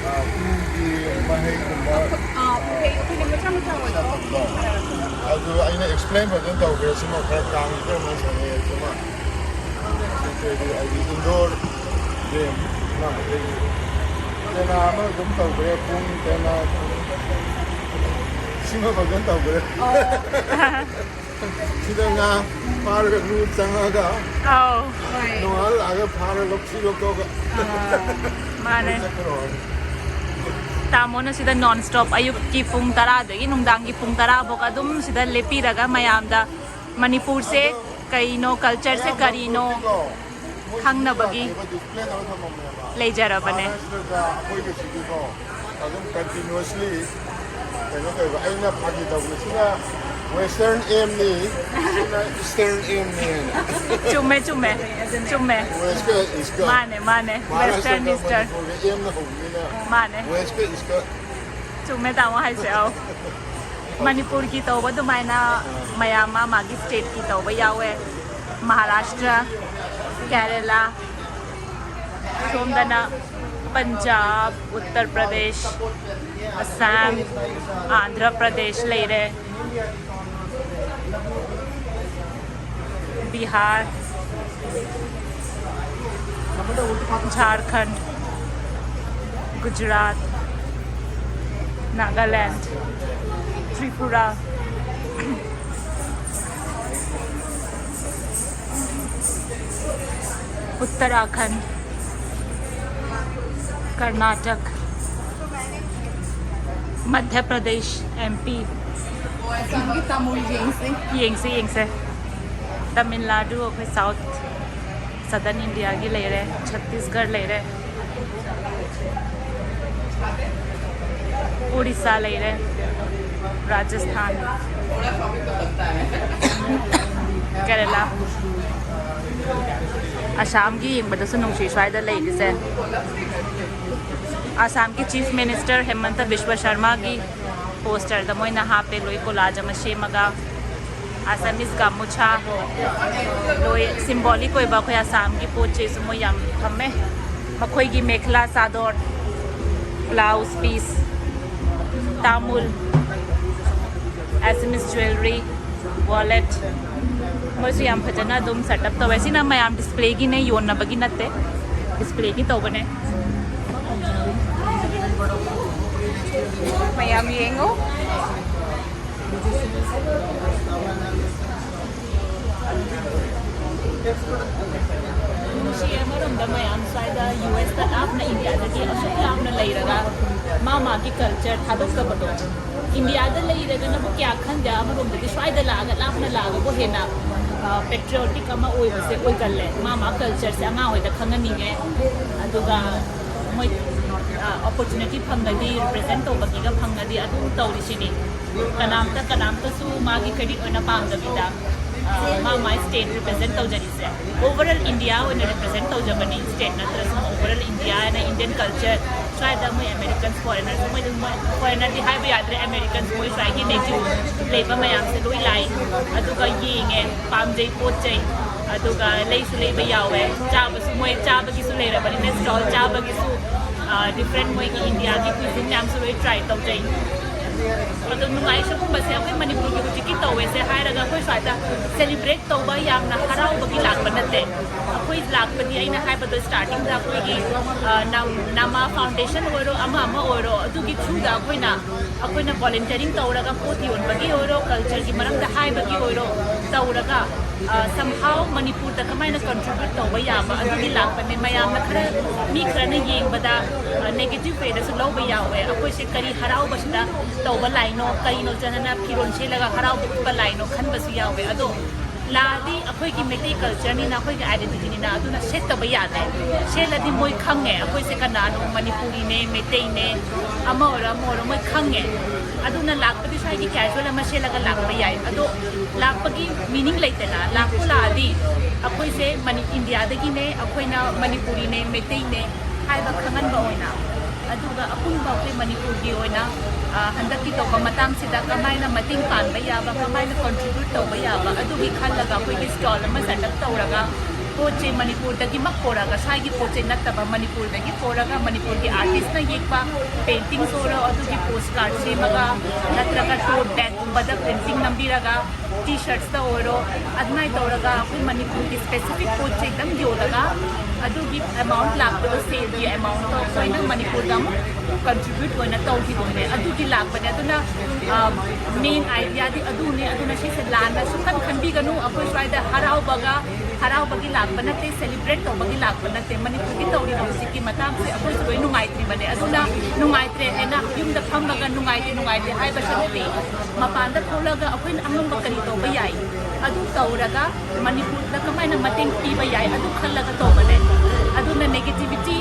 ꯑ, ꯎꯒꯤ ꯃꯍꯩꯒꯨꯝꯕ, ꯑꯥ, ꯎꯍꯩ, ꯑꯩꯈꯣꯏꯅ ꯃꯆꯥ ꯃꯆꯥ ꯑꯣꯏꯀꯣ, ꯁꯥꯟꯅꯕꯗꯣ꯫ ꯁꯥꯟꯅꯔꯛꯄꯗꯣ꯫ ꯑꯗꯨ ꯑꯩꯅ explain ꯐꯖꯅ ꯇꯧꯈ꯭ꯔꯦ, ꯁꯤꯃ ꯈꯔ ꯀꯥꯡꯒꯤ ꯈꯔ ꯃꯣꯏ ꯁꯥꯟꯅꯩ, ꯁꯤꯃ꯫ ꯁꯤꯗꯤ ꯑꯩꯒꯤ indoor game, ꯑꯉꯥꯡ ꯃꯈꯩꯒꯤ꯫ ꯄꯦꯅꯥ ꯑꯃ ꯑꯗꯨꯝ ꯇꯧꯈ꯭ꯔꯦ, ꯄꯨꯡ ꯄꯦꯅꯥ ꯁꯤꯃ ꯐꯖꯅ ꯇꯧꯈ꯭ꯔꯦ꯫ ꯑꯣ꯫ ꯁꯤꯗ ꯉꯥ ꯐꯥꯔꯒ ꯂꯨ ꯆꯪꯉꯒ ꯑꯧ꯫ ꯍꯣꯏ꯫ ꯅꯣꯡꯉꯥꯜꯂꯛꯑꯒ ꯐꯥꯔꯒ ꯂꯧꯊꯤ ꯂꯧꯊꯣꯛꯑꯒ ꯑꯥ, ꯃꯥꯅꯦ꯫ ꯆꯠꯈ꯭ꯔꯣ꯫ ꯇꯥꯃꯣꯅ ꯁꯤꯗ non stop ꯑꯌꯨꯛꯀꯤ ꯄꯨꯡ ꯇꯔꯥꯗꯒꯤ ꯅꯨꯡꯗꯥꯡꯒꯤ ꯄꯨꯡ ꯇꯔꯥ ꯐꯥꯎ ꯑꯗꯨꯝ ꯁꯤꯗ ꯂꯦꯞꯄꯤꯔꯒ ꯃꯌꯥꯝꯗ ꯃꯅꯤꯄꯨꯔꯁꯦ ꯑꯗꯣ ꯀꯩꯅꯣ, culture ꯁꯦ ꯑꯌꯥꯝꯕ ꯀꯔꯤꯅꯣ ꯒ꯭ꯔꯨꯞꯇꯤꯀꯣ, ꯃꯣꯏ ꯈꯪꯅꯕꯒꯤ ꯂꯥꯛꯑꯦꯕ, display ꯇꯧꯔ ꯊꯝꯃꯝꯃꯦꯕ꯫ ꯂꯩꯖꯔꯕꯅꯦ꯫ ꯃꯍꯥꯔꯥꯁꯇ꯭ꯔꯗ ꯑꯩꯈꯣꯏꯒꯤ ꯁꯤꯒꯤꯀꯣ ꯑꯗꯨꯝ continuously ꯀꯩꯅꯣ ꯇꯧꯕ꯫ ꯑꯩꯅ ꯐꯥꯒꯤ ꯇꯧꯕꯁꯤꯅ Western M ꯅꯤ, ꯁꯤꯅ Eastern M ꯅꯤ ꯍꯥꯏꯅ꯫ ꯆꯨꯝꯃꯦ, ꯆꯨꯝꯃꯦ, ꯆꯨꯝꯃꯦ꯫ West ꯀ East ꯀ꯫ ꯃꯥꯅꯦ, ꯃꯥꯅꯦ, Western ꯃꯍꯥꯔꯥꯁꯇ꯭ꯔꯒ Eastern꯫ ꯃꯅꯤꯄꯨꯔꯒ M ꯅ ꯍꯧꯕꯅꯤꯅ ꯃꯥꯅꯦ꯫ West ꯀ East ꯀ꯫ ꯆꯨꯝꯃꯦ ꯇꯥꯃꯣ ꯍꯥꯏꯁꯦ, ꯑꯧ꯫ ꯃꯅꯤꯄꯨꯔꯒꯤ ꯇꯧꯕ ꯑꯗꯨꯃꯥꯏꯅ ꯃꯌꯥꯝ ꯃꯥ ꯃꯥꯒꯤ state ꯀꯤ ꯇꯧꯕ ꯌꯥꯎꯋꯦ꯫ ꯃꯍꯥꯔꯥꯁꯇ꯭ꯔ, ꯀꯦꯔꯦꯂꯥ, ꯁꯣꯝꯗꯅ ꯄꯟꯖꯥꯕ, ꯎꯠꯇꯔ ꯄ꯭ꯔꯗꯦꯁ, ꯑꯁꯥꯝ, ꯑꯟꯙ꯭ꯔ ꯄ꯭ꯔꯗꯦꯁ ꯂꯩꯔꯦ꯫ Bihar, ꯖꯥꯔꯈꯟ, Gujarat, Nagaland, Tripura, ꯎꯠꯇꯔꯥꯈꯟ, Karnataka, Madhya Pradesh, M P꯫ ꯑꯁꯤꯒꯤ ꯇꯥꯃꯨꯜ ꯌꯦꯡꯁꯤ꯫ ꯌꯦꯡꯁꯦ, ꯌꯦꯡꯁꯦ꯫ ꯇꯥꯃꯤꯜ ꯅꯥꯗꯨ, ꯑꯩꯈꯣꯏ South, Southern India ꯒꯤ ꯂꯩꯔꯦ, ꯆꯠꯇꯤꯁꯒꯔ ꯂꯩꯔꯦ, ꯎꯔꯤꯁꯥ ꯂꯩꯔꯦ, ꯔꯥꯖꯁꯊꯥꯟ, ꯀꯦꯔꯦꯂꯥ꯫ ꯑꯁꯥꯝꯒꯤ ꯌꯦꯡꯕꯗꯁꯨ ꯅꯨꯡꯁꯤ ꯁ꯭ꯋꯥꯏꯗ ꯂꯩꯔꯤꯁꯦ꯫ ꯑꯁꯥꯝꯒꯤ Chief Minister ꯍꯦꯃꯟꯇ ꯕꯤꯁ꯭ꯋ ꯁꯔꯃꯥꯒꯤ ꯄꯣꯁꯇꯔꯗ ꯃꯣꯏꯅ ꯍꯥꯞꯄꯦ, ꯂꯣꯏ ꯀꯣꯂꯥꯖ ꯑꯃ ꯁꯦꯝꯃꯒ꯫ ꯑꯁꯥꯃꯤꯁ ꯒꯥꯃꯨꯆꯥ, ꯂꯣꯏ ꯁꯤꯝꯕꯣꯂꯤꯛ ꯑꯣꯏꯕ ꯑꯩꯈꯣꯏ ꯑꯁꯥꯝꯒꯤ ꯄꯣꯠ ꯆꯩꯁꯨ ꯃꯣꯏ ꯌꯥꯝ ꯊꯝꯃꯦ꯫ ꯃꯈꯣꯏꯒꯤ ꯃꯦꯈꯂꯥ ꯆꯥꯗꯣꯔ, ꯕ꯭ꯂꯥꯎꯁ ꯄꯤꯁ, ꯇꯥꯃꯨꯜ, ꯑꯁꯥꯃꯤꯁ ꯖ꯭ꯋꯦꯂꯔꯤ, ꯋꯥꯂꯦꯠ, ꯃꯣꯏꯁꯨ ꯌꯥꯝ ꯐꯖꯅ ꯑꯗꯨꯝ ꯁꯦꯠ ꯑꯞ ꯇꯧꯋꯦ꯫ ꯁꯤꯅ ꯃꯌꯥꯝ ꯗꯤꯁꯄ꯭ꯂꯦꯒꯤꯅꯦ, ꯌꯣꯟꯅꯕꯒꯤ ꯅꯠꯇꯦ, ꯗꯤꯁꯄ꯭ꯂꯦꯒꯤ ꯇꯧꯕꯅꯦ꯫ ꯃꯌꯥꯝ ꯌꯦꯡꯉꯣ꯫ ꯅꯨꯡꯁꯤ ꯑꯃꯔꯣꯝꯗ ꯃꯌꯥꯝ ꯁ꯭ꯋꯥꯏꯗ ꯌꯨ ꯑꯦꯁꯇ ꯂꯥꯞꯅ ꯏꯟꯗꯤꯌꯥꯗꯒꯤ ꯑꯁꯨꯛ ꯂꯥꯞꯅ ꯂꯩꯔꯒ ꯃꯥ ꯃꯥꯒꯤ ꯀꯜꯆꯔ ꯊꯥꯗꯣꯛꯇꯕꯗꯣ꯫ ꯏꯟꯗꯤꯌꯥꯗ ꯂꯩꯔꯒꯅꯕꯨ ꯀꯌꯥ ꯈꯟꯗꯦ, ꯑꯃꯔꯣꯝꯗꯗꯤ ꯁ꯭ꯋꯥꯏꯗ ꯂꯥꯛꯑꯒ ꯂꯥꯞꯅ ꯂꯥꯛꯑꯒꯕꯨ ꯍꯦꯟꯅ ꯄꯦꯇ꯭ꯔꯤꯌꯣꯇꯤꯛ ꯑꯃ ꯑꯣꯏꯕꯁꯦ ꯑꯣꯏꯒꯜꯂꯦ꯫ ꯃꯥ ꯃꯥ ꯀꯜꯆꯔꯁꯦ ꯑꯉꯥꯡ ꯍꯣꯏꯗ ꯈꯪꯍꯟꯅꯤꯡꯉꯦ꯫ ꯑꯗꯨꯒ ꯃꯣꯏ ꯑꯣꯄꯣꯔꯆꯨꯅꯤꯇꯤ ꯐꯪꯉꯗꯤ, ꯔꯤꯄ꯭ꯔꯖꯦꯟ ꯇꯧꯕꯒꯤꯒ ꯐꯪꯉꯗꯤ ꯑꯗꯨꯝ ꯇꯧꯔꯤꯁꯤꯅꯤ꯫ ꯀꯅꯥꯝꯇ ꯀꯅꯥꯝꯇꯁꯨ ꯃꯥꯒꯤ ꯀ꯭ꯔꯦꯗꯤꯠ ꯑꯣꯏꯅ ꯄꯥꯝꯗꯕꯤꯗ, ꯑ, ꯃꯥ ꯃꯥꯏ ꯁ꯭ꯇꯦꯠ ꯔꯤꯄ꯭ꯔꯖꯦꯟ ꯇꯧꯖꯔꯤꯁꯦ꯫ ꯑꯣꯚꯔꯑꯣꯜ ꯏꯟꯗꯤꯌꯥ ꯑꯣꯏꯅ ꯔꯤꯄ꯭ꯔꯖꯦꯟ ꯇꯧꯖꯕꯅꯤ, ꯁ꯭ꯇꯦꯠ ꯅꯠꯇ꯭ꯔꯁꯨ ꯑꯣꯚꯔꯑꯣꯜ ꯏꯟꯗꯤꯌꯥ ꯍꯥꯏꯅ ꯏꯟꯗꯤꯌꯟ ꯀꯜꯆꯔ, ꯁ꯭ꯋꯥꯏꯗ ꯃꯣꯏ ꯑꯃꯦꯔꯤꯀꯟꯁ, ꯐꯣꯔꯦꯅꯔꯁ, ꯃꯣꯏ, ꯃꯣꯏ ꯐꯣꯔꯦꯅꯔꯗꯤ ꯍꯥꯏꯕ ꯌꯥꯗ꯭ꯔꯦ, ꯑꯃꯦꯔꯤꯀꯟꯁ ꯃꯣꯏ ꯁ꯭ꯋꯥꯏꯒꯤ ꯅꯦꯇꯤꯚ ꯂꯩꯕ ꯃꯌꯥꯝꯁꯦ ꯂꯣꯏ ꯂꯥꯛꯏ꯫ ꯑꯗꯨꯒ ꯌꯦꯡꯉꯦ, ꯄꯥꯝꯖꯩ, ꯄꯣꯠ ꯆꯩ, ꯑꯗꯨꯒ ꯂꯩꯁꯨ ꯂꯩꯕ ꯌꯥꯎꯋꯦ꯫ ꯆꯥꯕꯁꯨ ꯃꯣꯏ ꯆꯥꯕꯒꯤꯁꯨ ꯂꯩꯔꯕꯅꯤꯅ, ꯁ꯭ꯇꯣꯜ ꯆꯥꯕꯒꯤꯁꯨ, ꯑ, ꯗꯤꯐ꯭ꯔꯦꯟ ꯃꯣꯏꯒꯤ ꯏꯟꯗꯤꯌꯥꯒꯤ ꯀ꯭ꯌꯨꯖꯤꯟ ꯃꯌꯥꯝꯁꯨ ꯂꯣꯏ ꯇ꯭ꯔꯥꯏ ꯇꯧꯖꯩ꯫ ꯑꯗꯣ ꯅꯨꯡꯉꯥꯏ ꯁꯤꯒꯨꯝꯕꯁꯦ ꯑꯩꯈꯣꯏ ꯃꯅꯤꯄꯨꯔꯒꯤ ꯍꯧꯖꯤꯛꯀꯤ ꯇꯧꯋꯦꯁꯦ ꯍꯥꯏꯔꯒ ꯑꯩꯈꯣꯏ ꯁ꯭ꯋꯥꯏꯗ ꯁꯦꯂꯤꯕ꯭ꯔꯦꯠ ꯇꯧꯕ ꯌꯥꯝꯅ ꯍꯔꯥꯎꯕꯒꯤ ꯂꯥꯛꯄ ꯅꯠꯇꯦ꯫ ꯑꯩꯈꯣꯏ ꯂꯥꯛꯄꯗꯤ ꯑꯩꯅ ꯍꯥꯏꯕꯗꯣ ꯁ꯭ꯇꯥꯔꯇꯤꯡꯗ ꯑꯩꯈꯣꯏꯒꯤ, ꯑ, ꯅꯝ-, ꯅꯃꯥ ꯐꯥꯎꯟꯗꯦꯁꯟ ꯑꯣꯏꯔꯣ, ꯑꯃ ꯑꯃ ꯑꯣꯏꯔꯣ, ꯑꯗꯨꯒꯤ ꯊ꯭ꯔꯨꯗ ꯑꯩꯈꯣꯏꯅ, ꯑꯩꯈꯣꯏꯅ ꯚꯣꯂꯨꯟꯇꯤꯌꯔꯤꯡ ꯇꯧꯔꯒ ꯄꯣꯠ ꯌꯣꯟꯕꯒꯤ ꯑꯣꯏꯔꯣ, ꯀꯜꯆꯔꯒꯤ ꯃꯔꯝꯗ ꯍꯥꯏꯕꯒꯤ ꯑꯣꯏꯔꯣ ꯇꯧꯔꯒ, ꯑ, somehow ꯃꯅꯤꯄꯨꯔꯗ ꯀꯃꯥꯏꯅ ꯀꯟꯇ꯭ꯔꯤꯕ꯭ꯌꯨꯠ ꯇꯧꯕ ꯌꯥꯕ ꯑꯗꯨꯒꯤ ꯂꯥꯛꯄꯅꯦ꯫ ꯃꯌꯥꯝꯅ ꯈꯔ, ꯃꯤ ꯈꯔꯅ ꯌꯦꯡꯕꯗ, ꯑ, ꯅꯦꯒꯦꯇꯤꯚ ꯋꯦꯗꯁꯨ ꯂꯧꯕ ꯌꯥꯎꯋꯦ꯫ ꯑꯩꯈꯣꯏꯁꯦ ꯀꯔꯤ ꯍꯔꯥꯎꯕꯁꯤꯗ ꯇꯧꯕ ꯂꯥꯛꯏꯅꯣ, ꯀꯔꯤꯅꯣ ꯆꯅꯅ ꯐꯤꯔꯣꯜ ꯁꯦꯠꯂꯒ ꯍꯔꯥꯎꯕ ꯎꯠꯄ ꯂꯥꯛꯏꯅꯣ ꯈꯟꯕꯁꯨ ꯌꯥꯎꯋꯦ꯫ ꯑꯗꯣ ꯂꯥꯛꯑꯗꯤ ꯑꯩꯈꯣꯏꯒꯤ ꯃꯩꯇꯩ ꯀꯜꯆꯔꯅꯤꯅ, ꯑꯩꯈꯣꯏꯒꯤ ꯑꯥꯏꯗꯦꯟꯇꯤꯇꯤꯅꯤꯅ, ꯑꯗꯨꯅ ꯁꯦꯠꯇꯕ ꯌꯥꯗꯦ꯫ ꯁꯦꯠꯂꯗꯤ ꯃꯣꯏ ꯈꯪꯉꯦ ꯑꯩꯈꯣꯏꯁꯦ ꯀꯅꯥꯅꯣ, ꯃꯅꯤꯄꯨꯔꯤꯅꯦ, ꯃꯩꯇꯩꯅꯦ, ꯑꯃ ꯑꯣꯏꯔꯣ ꯑꯃ ꯑꯣꯏꯔꯣ ꯃꯣꯏ ꯈꯪꯉꯦ꯫ ꯑꯗꯨꯅ ꯂꯥꯛꯄꯗꯤ ꯁ꯭ꯋꯥꯏꯒꯤ ꯀꯦꯖꯨꯋꯦꯜ ꯑꯃ ꯁꯦꯠꯂꯒ ꯂꯥꯛꯄ ꯌꯥꯏ, ꯑꯗꯣ ꯂꯥꯛꯄꯒꯤ ꯃꯤꯅꯤꯡ ꯂꯩꯇꯅ ꯂꯥꯛꯄꯨ ꯂꯥꯛꯑꯗꯤ ꯑꯩꯈꯣꯏꯁꯦ ꯃꯅꯤ-, ꯏꯟꯗꯤꯌꯥꯗꯒꯤꯅꯦ, ꯑꯩꯈꯣꯏꯅ ꯃꯅꯤꯄꯨꯔꯤꯅꯦ, ꯃꯩꯇꯩꯅꯦ ꯍꯥꯏꯕ ꯈꯪꯍꯟꯕ ꯑꯣꯏꯅ ꯑꯗꯨꯒ ꯑꯄꯨꯟꯕ ꯑꯩꯈꯣꯏ ꯃꯅꯤꯄꯨꯔꯒꯤ ꯑꯣꯏꯅ, ꯑ, ꯍꯟꯗꯛꯀꯤ ꯇꯧꯕ ꯃꯇꯥꯡꯁꯤꯗ ꯀꯃꯥꯏꯅ ꯃꯇꯦꯡ ꯄꯥꯡꯕ ꯌꯥꯕ, ꯀꯃꯥꯏꯅ contribute ꯇꯧꯕ ꯌꯥꯕ, ꯑꯗꯨꯒꯤ ꯈꯜꯂꯒ ꯑꯩꯈꯣꯏꯒꯤ stall ꯑꯃ set up ꯇꯧꯔꯒ, ꯄꯣꯠ ꯆꯩ ꯃꯅꯤꯄꯨꯔꯗꯒꯤꯃꯛ ꯄꯣꯔꯛꯑꯒ, ꯁ꯭ꯋꯥꯏꯒꯤ ꯄꯣꯠ ꯆꯩ ꯅꯠꯇꯕ, ꯃꯅꯤꯄꯨꯔꯗꯒꯤ ꯄꯣꯔꯒ ꯃꯅꯤꯄꯨꯔꯒꯤ artistꯅ ꯌꯦꯛꯄ paintings ꯑꯣꯏꯔꯣ, ꯑꯗꯨꯒꯤ postcard ꯁꯦꯝꯃꯒ, ꯅꯠꯇ꯭ꯔꯒ tote bagꯀꯨꯝꯕꯗ printing ꯅꯝꯕꯤꯔꯒ, T-shirtsꯇ ꯑꯣꯏꯔꯣ, ꯑꯗꯨꯃꯥꯏꯅ ꯇꯧꯔꯒ ꯑꯩꯈꯣꯏ ꯃꯅꯤꯄꯨꯔꯒꯤ specific ꯄꯣꯠ ꯆꯩꯗꯪ ꯌꯣꯜꯂꯒ, ꯑꯗꯨꯒꯤ amount ꯂꯥꯛꯄꯗꯣ, saleꯒꯤ amountꯗꯣ ꯑꯩꯈꯣꯏꯅ ꯃꯅꯤꯄꯨꯔꯗ ꯑꯃꯨꯛ contribute ꯑꯣꯏꯅ ꯇꯧꯈꯤꯗꯣꯏꯅꯦ꯫ ꯑꯗꯨꯒꯤ ꯂꯥꯛꯄꯅꯦ꯫ ꯑꯗꯨꯅ, ꯑ, main ideaꯗꯤ ꯑꯗꯨꯅꯦ꯫ ꯑꯗꯨꯅ ꯁꯤꯁꯦ ꯂꯥꯟꯅ ꯁꯨꯡꯈꯟ ꯈꯟꯕꯤꯒꯅꯨ꯫ ꯑꯩꯈꯣꯏ ꯁ꯭ꯋꯥꯏꯗ ꯍꯔꯥꯎꯕꯒ, ꯍꯔꯥꯎꯕꯒꯤ ꯂꯥꯛꯄ ꯅꯠꯇꯦ, celebrate ꯇꯧꯕꯒꯤ ꯂꯥꯛꯄ ꯅꯠꯇꯦ꯫ ꯃꯅꯤꯄꯨꯔꯒꯤ ꯇꯧꯔꯤꯕ ꯍꯧꯖꯤꯛꯀꯤ ꯃꯇꯥꯡꯁꯦ ꯑꯩꯈꯣꯏꯁꯨ ꯂꯣꯏ ꯅꯨꯡꯉꯥꯏꯇ꯭ꯔꯤꯕꯅꯦ꯫ ꯑꯗꯨꯅ ꯅꯨꯡꯉꯥꯏꯇ꯭ꯔꯦ ꯍꯥꯏꯅ ꯌꯨꯝꯗ ꯐꯝꯃꯒ ꯅꯨꯡꯉꯥꯏꯇꯦ, ꯅꯨꯡꯉꯥꯏꯇꯦ ꯍꯥꯏꯕ ꯁꯔꯨꯛꯇꯤ, ꯃꯄꯥꯟꯗ ꯊꯣꯛꯂꯒ ꯑꯩꯈꯣꯏꯅ ꯑꯉꯝꯕ ꯀꯔꯤ ꯇꯧꯕ ꯌꯥꯏ, ꯑꯗꯨ ꯇꯧꯔꯒ ꯃꯅꯤꯄꯨꯔꯗ ꯀꯃꯥꯏꯅ ꯃꯇꯦꯡ ꯄꯤꯕ ꯌꯥꯏ, ꯑꯗꯨ ꯈꯜꯂꯒ ꯇꯧꯕꯅꯦ꯫ ꯑꯗꯨꯅ negativity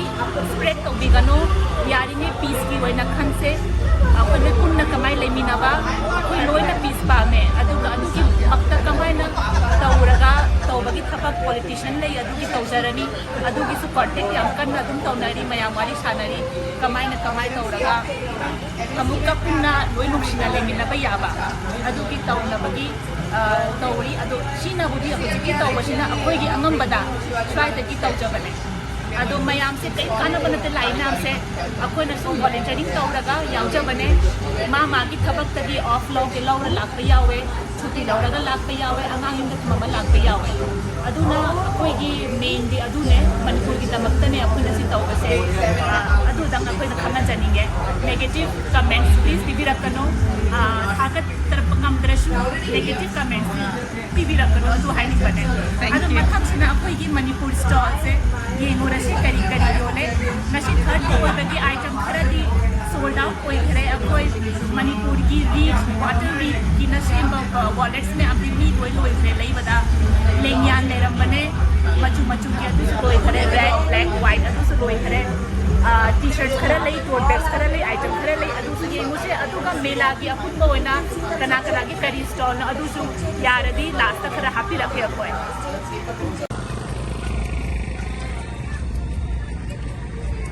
spread ꯇꯧꯕꯤꯒꯅꯨ꯫ ꯌꯥꯔꯤꯉꯩ peaceꯀꯤ ꯑꯣꯏꯅ ꯈꯟꯁꯦ꯫ ꯑꯩꯈꯣꯏ ꯂꯣꯏ ꯄꯨꯟꯅ ꯀꯃꯥꯏꯅ ꯂꯩꯃꯤꯟꯅꯕ, ꯑꯩꯈꯣꯏ ꯂꯣꯏꯅ peace ꯄꯥꯝꯃꯦ꯫ ꯑꯗꯨꯒ ꯑꯗꯨꯒꯤ ꯃꯛꯇ ꯀꯃꯥꯏꯅ ꯇꯧꯔꯒ ꯇꯧꯕꯒꯤ ꯊꯕꯛ, politician ꯂꯩ, ꯑꯗꯨꯒꯤ ꯇꯧꯖꯔꯅꯤ꯫ ꯑꯗꯨꯒꯤꯁꯨ contact ꯌꯥꯝ ꯀꯟꯅ ꯑꯗꯨꯝ ꯇꯧꯅꯔꯤ, ꯃꯌꯥꯝ ꯋꯥꯔꯤ ꯁꯥꯟꯅꯔꯤ꯫ ꯀꯃꯥꯏꯅ, ꯀꯃꯥꯏꯅ ꯇꯧꯔꯒ ꯑꯃꯨꯛꯀ ꯄꯨꯟꯅ ꯂꯣꯏ ꯅꯨꯡꯁꯤꯅ ꯂꯩꯃꯤꯟꯅꯕ ꯌꯥꯕ, ꯑꯗꯨꯒꯤ ꯇꯧꯅꯕꯒꯤ, ꯑ, ꯇꯧꯔꯤ꯫ ꯑꯗꯣ ꯁꯤꯅꯕꯨꯗꯤ ꯍꯧꯖꯤꯛꯀꯤ ꯇꯧꯕꯁꯤꯅ ꯑꯩꯈꯣꯏꯒꯤ ꯑꯉꯝꯕꯗ ꯁ꯭ꯋꯥꯏꯗꯒꯤ ꯇꯧꯖꯕꯅꯦ꯫ ꯑꯗꯣ ꯃꯌꯥꯝꯁꯦ ꯀꯔꯤ ꯀꯥꯟꯅꯕ ꯅꯠꯇꯦ, ꯂꯥꯛꯏ ꯃꯌꯥꯝꯁꯦ꯫ ꯑꯩꯈꯣꯏꯅ ꯁꯨꯝ volunteering ꯇꯧꯔꯒ ꯌꯥꯎꯖꯕꯅꯦ꯫ ꯃꯥ ꯃꯥꯒꯤ ꯊꯕꯛꯇꯒꯤ off ꯂꯧꯒꯦ ꯂꯧꯔ ꯂꯥꯛꯄ ꯌꯥꯎꯋꯦ, ꯁꯨꯇꯤ ꯂꯧꯔꯒ ꯂꯥꯛꯄ ꯌꯥꯎꯋꯦ, ꯑꯉꯥꯡ ꯌꯨꯝꯗ ꯊꯝꯃꯝꯃ ꯂꯥꯛꯄ ꯌꯥꯎꯋꯦ꯫ ꯑꯗꯨꯅ ꯑꯩꯈꯣꯏꯒꯤ mainꯗꯤ ꯑꯗꯨꯅꯦ, ꯃꯅꯤꯄꯨꯔꯒꯤꯗꯃꯛꯇꯅꯦ ꯑꯩꯈꯣꯏꯅ ꯁꯤ ꯇꯧꯕꯁꯦ꯫ ꯑ, ꯑꯗꯨꯗꯪ ꯑꯩꯈꯣꯏꯅ ꯈꯪꯍꯟꯖꯅꯤꯡꯉꯦ꯫ Negative comments please ꯄꯤꯕꯤꯔꯛꯀꯅꯨ꯫ ꯑ, ꯊꯥꯒꯠꯆꯔꯛꯄ ꯉꯝꯗ꯭ꯔꯁꯨ negative comments ꯄꯤꯕꯤꯔꯛꯀꯅꯨ, ꯑꯗꯨ ꯍꯥꯏꯅꯤꯡꯕꯅꯦ꯫ Thank ꯑꯗꯣ you꯫ ꯃꯊꯪꯁꯤꯅ ꯑꯩꯈꯣꯏꯒꯤ ꯃꯅꯤꯄꯨꯔ stallꯁꯦ ꯌꯦꯡꯉꯨꯔꯁꯤ ꯀꯔꯤ ꯀꯔꯤ ꯌꯣꯜꯂꯦ꯫ ꯉꯁꯤ third day ꯑꯣꯏꯕꯒꯤ item ꯈꯔꯗꯤ sold out ꯑꯣꯏꯈ꯭ꯔꯦ꯫ ꯑꯩꯈꯣꯏ ꯃꯅꯤꯄꯨꯔꯒꯤ reed, water reedꯀꯤꯅ ꯁꯦꯝꯕ, ꯑ, wallets ꯃꯌꯥꯝꯗꯤ ꯃꯤ ꯂꯣꯏ ꯂꯣꯏꯈ꯭ꯔꯦ ꯂꯩꯕꯗ꯫ ꯂꯦꯡꯌꯥꯟ ꯂꯩꯔꯝꯕꯅꯦ, ꯃꯆꯨ ꯃꯆꯨꯒꯤ ꯑꯗꯨꯁꯨ ꯂꯣꯏꯈ꯭ꯔꯦ, red, black, white ꯑꯗꯨꯁꯨ ꯂꯣꯏꯈ꯭ꯔꯦ꯫ ꯑ, T-shirts ꯈꯔ ꯂꯩ, tote bags ꯈꯔ ꯂꯩ, item ꯈꯔ ꯂꯩ, ꯑꯗꯨꯁꯨ ꯌꯦꯡꯉꯨꯁꯦ꯫ ꯑꯗꯨꯒ ꯃꯦꯂꯥꯒꯤ ꯑꯄꯨꯟꯕ ꯑꯣꯏꯅ ꯀꯅꯥ ꯀꯅꯥꯒꯤ ꯀꯔꯤ stallꯅꯣ ꯑꯗꯨꯁꯨ ꯌꯥꯔꯗꯤ lastꯇ ꯈꯔ ꯍꯥꯞꯄꯤꯔꯛꯀꯦ ꯑꯩꯈꯣꯏ꯫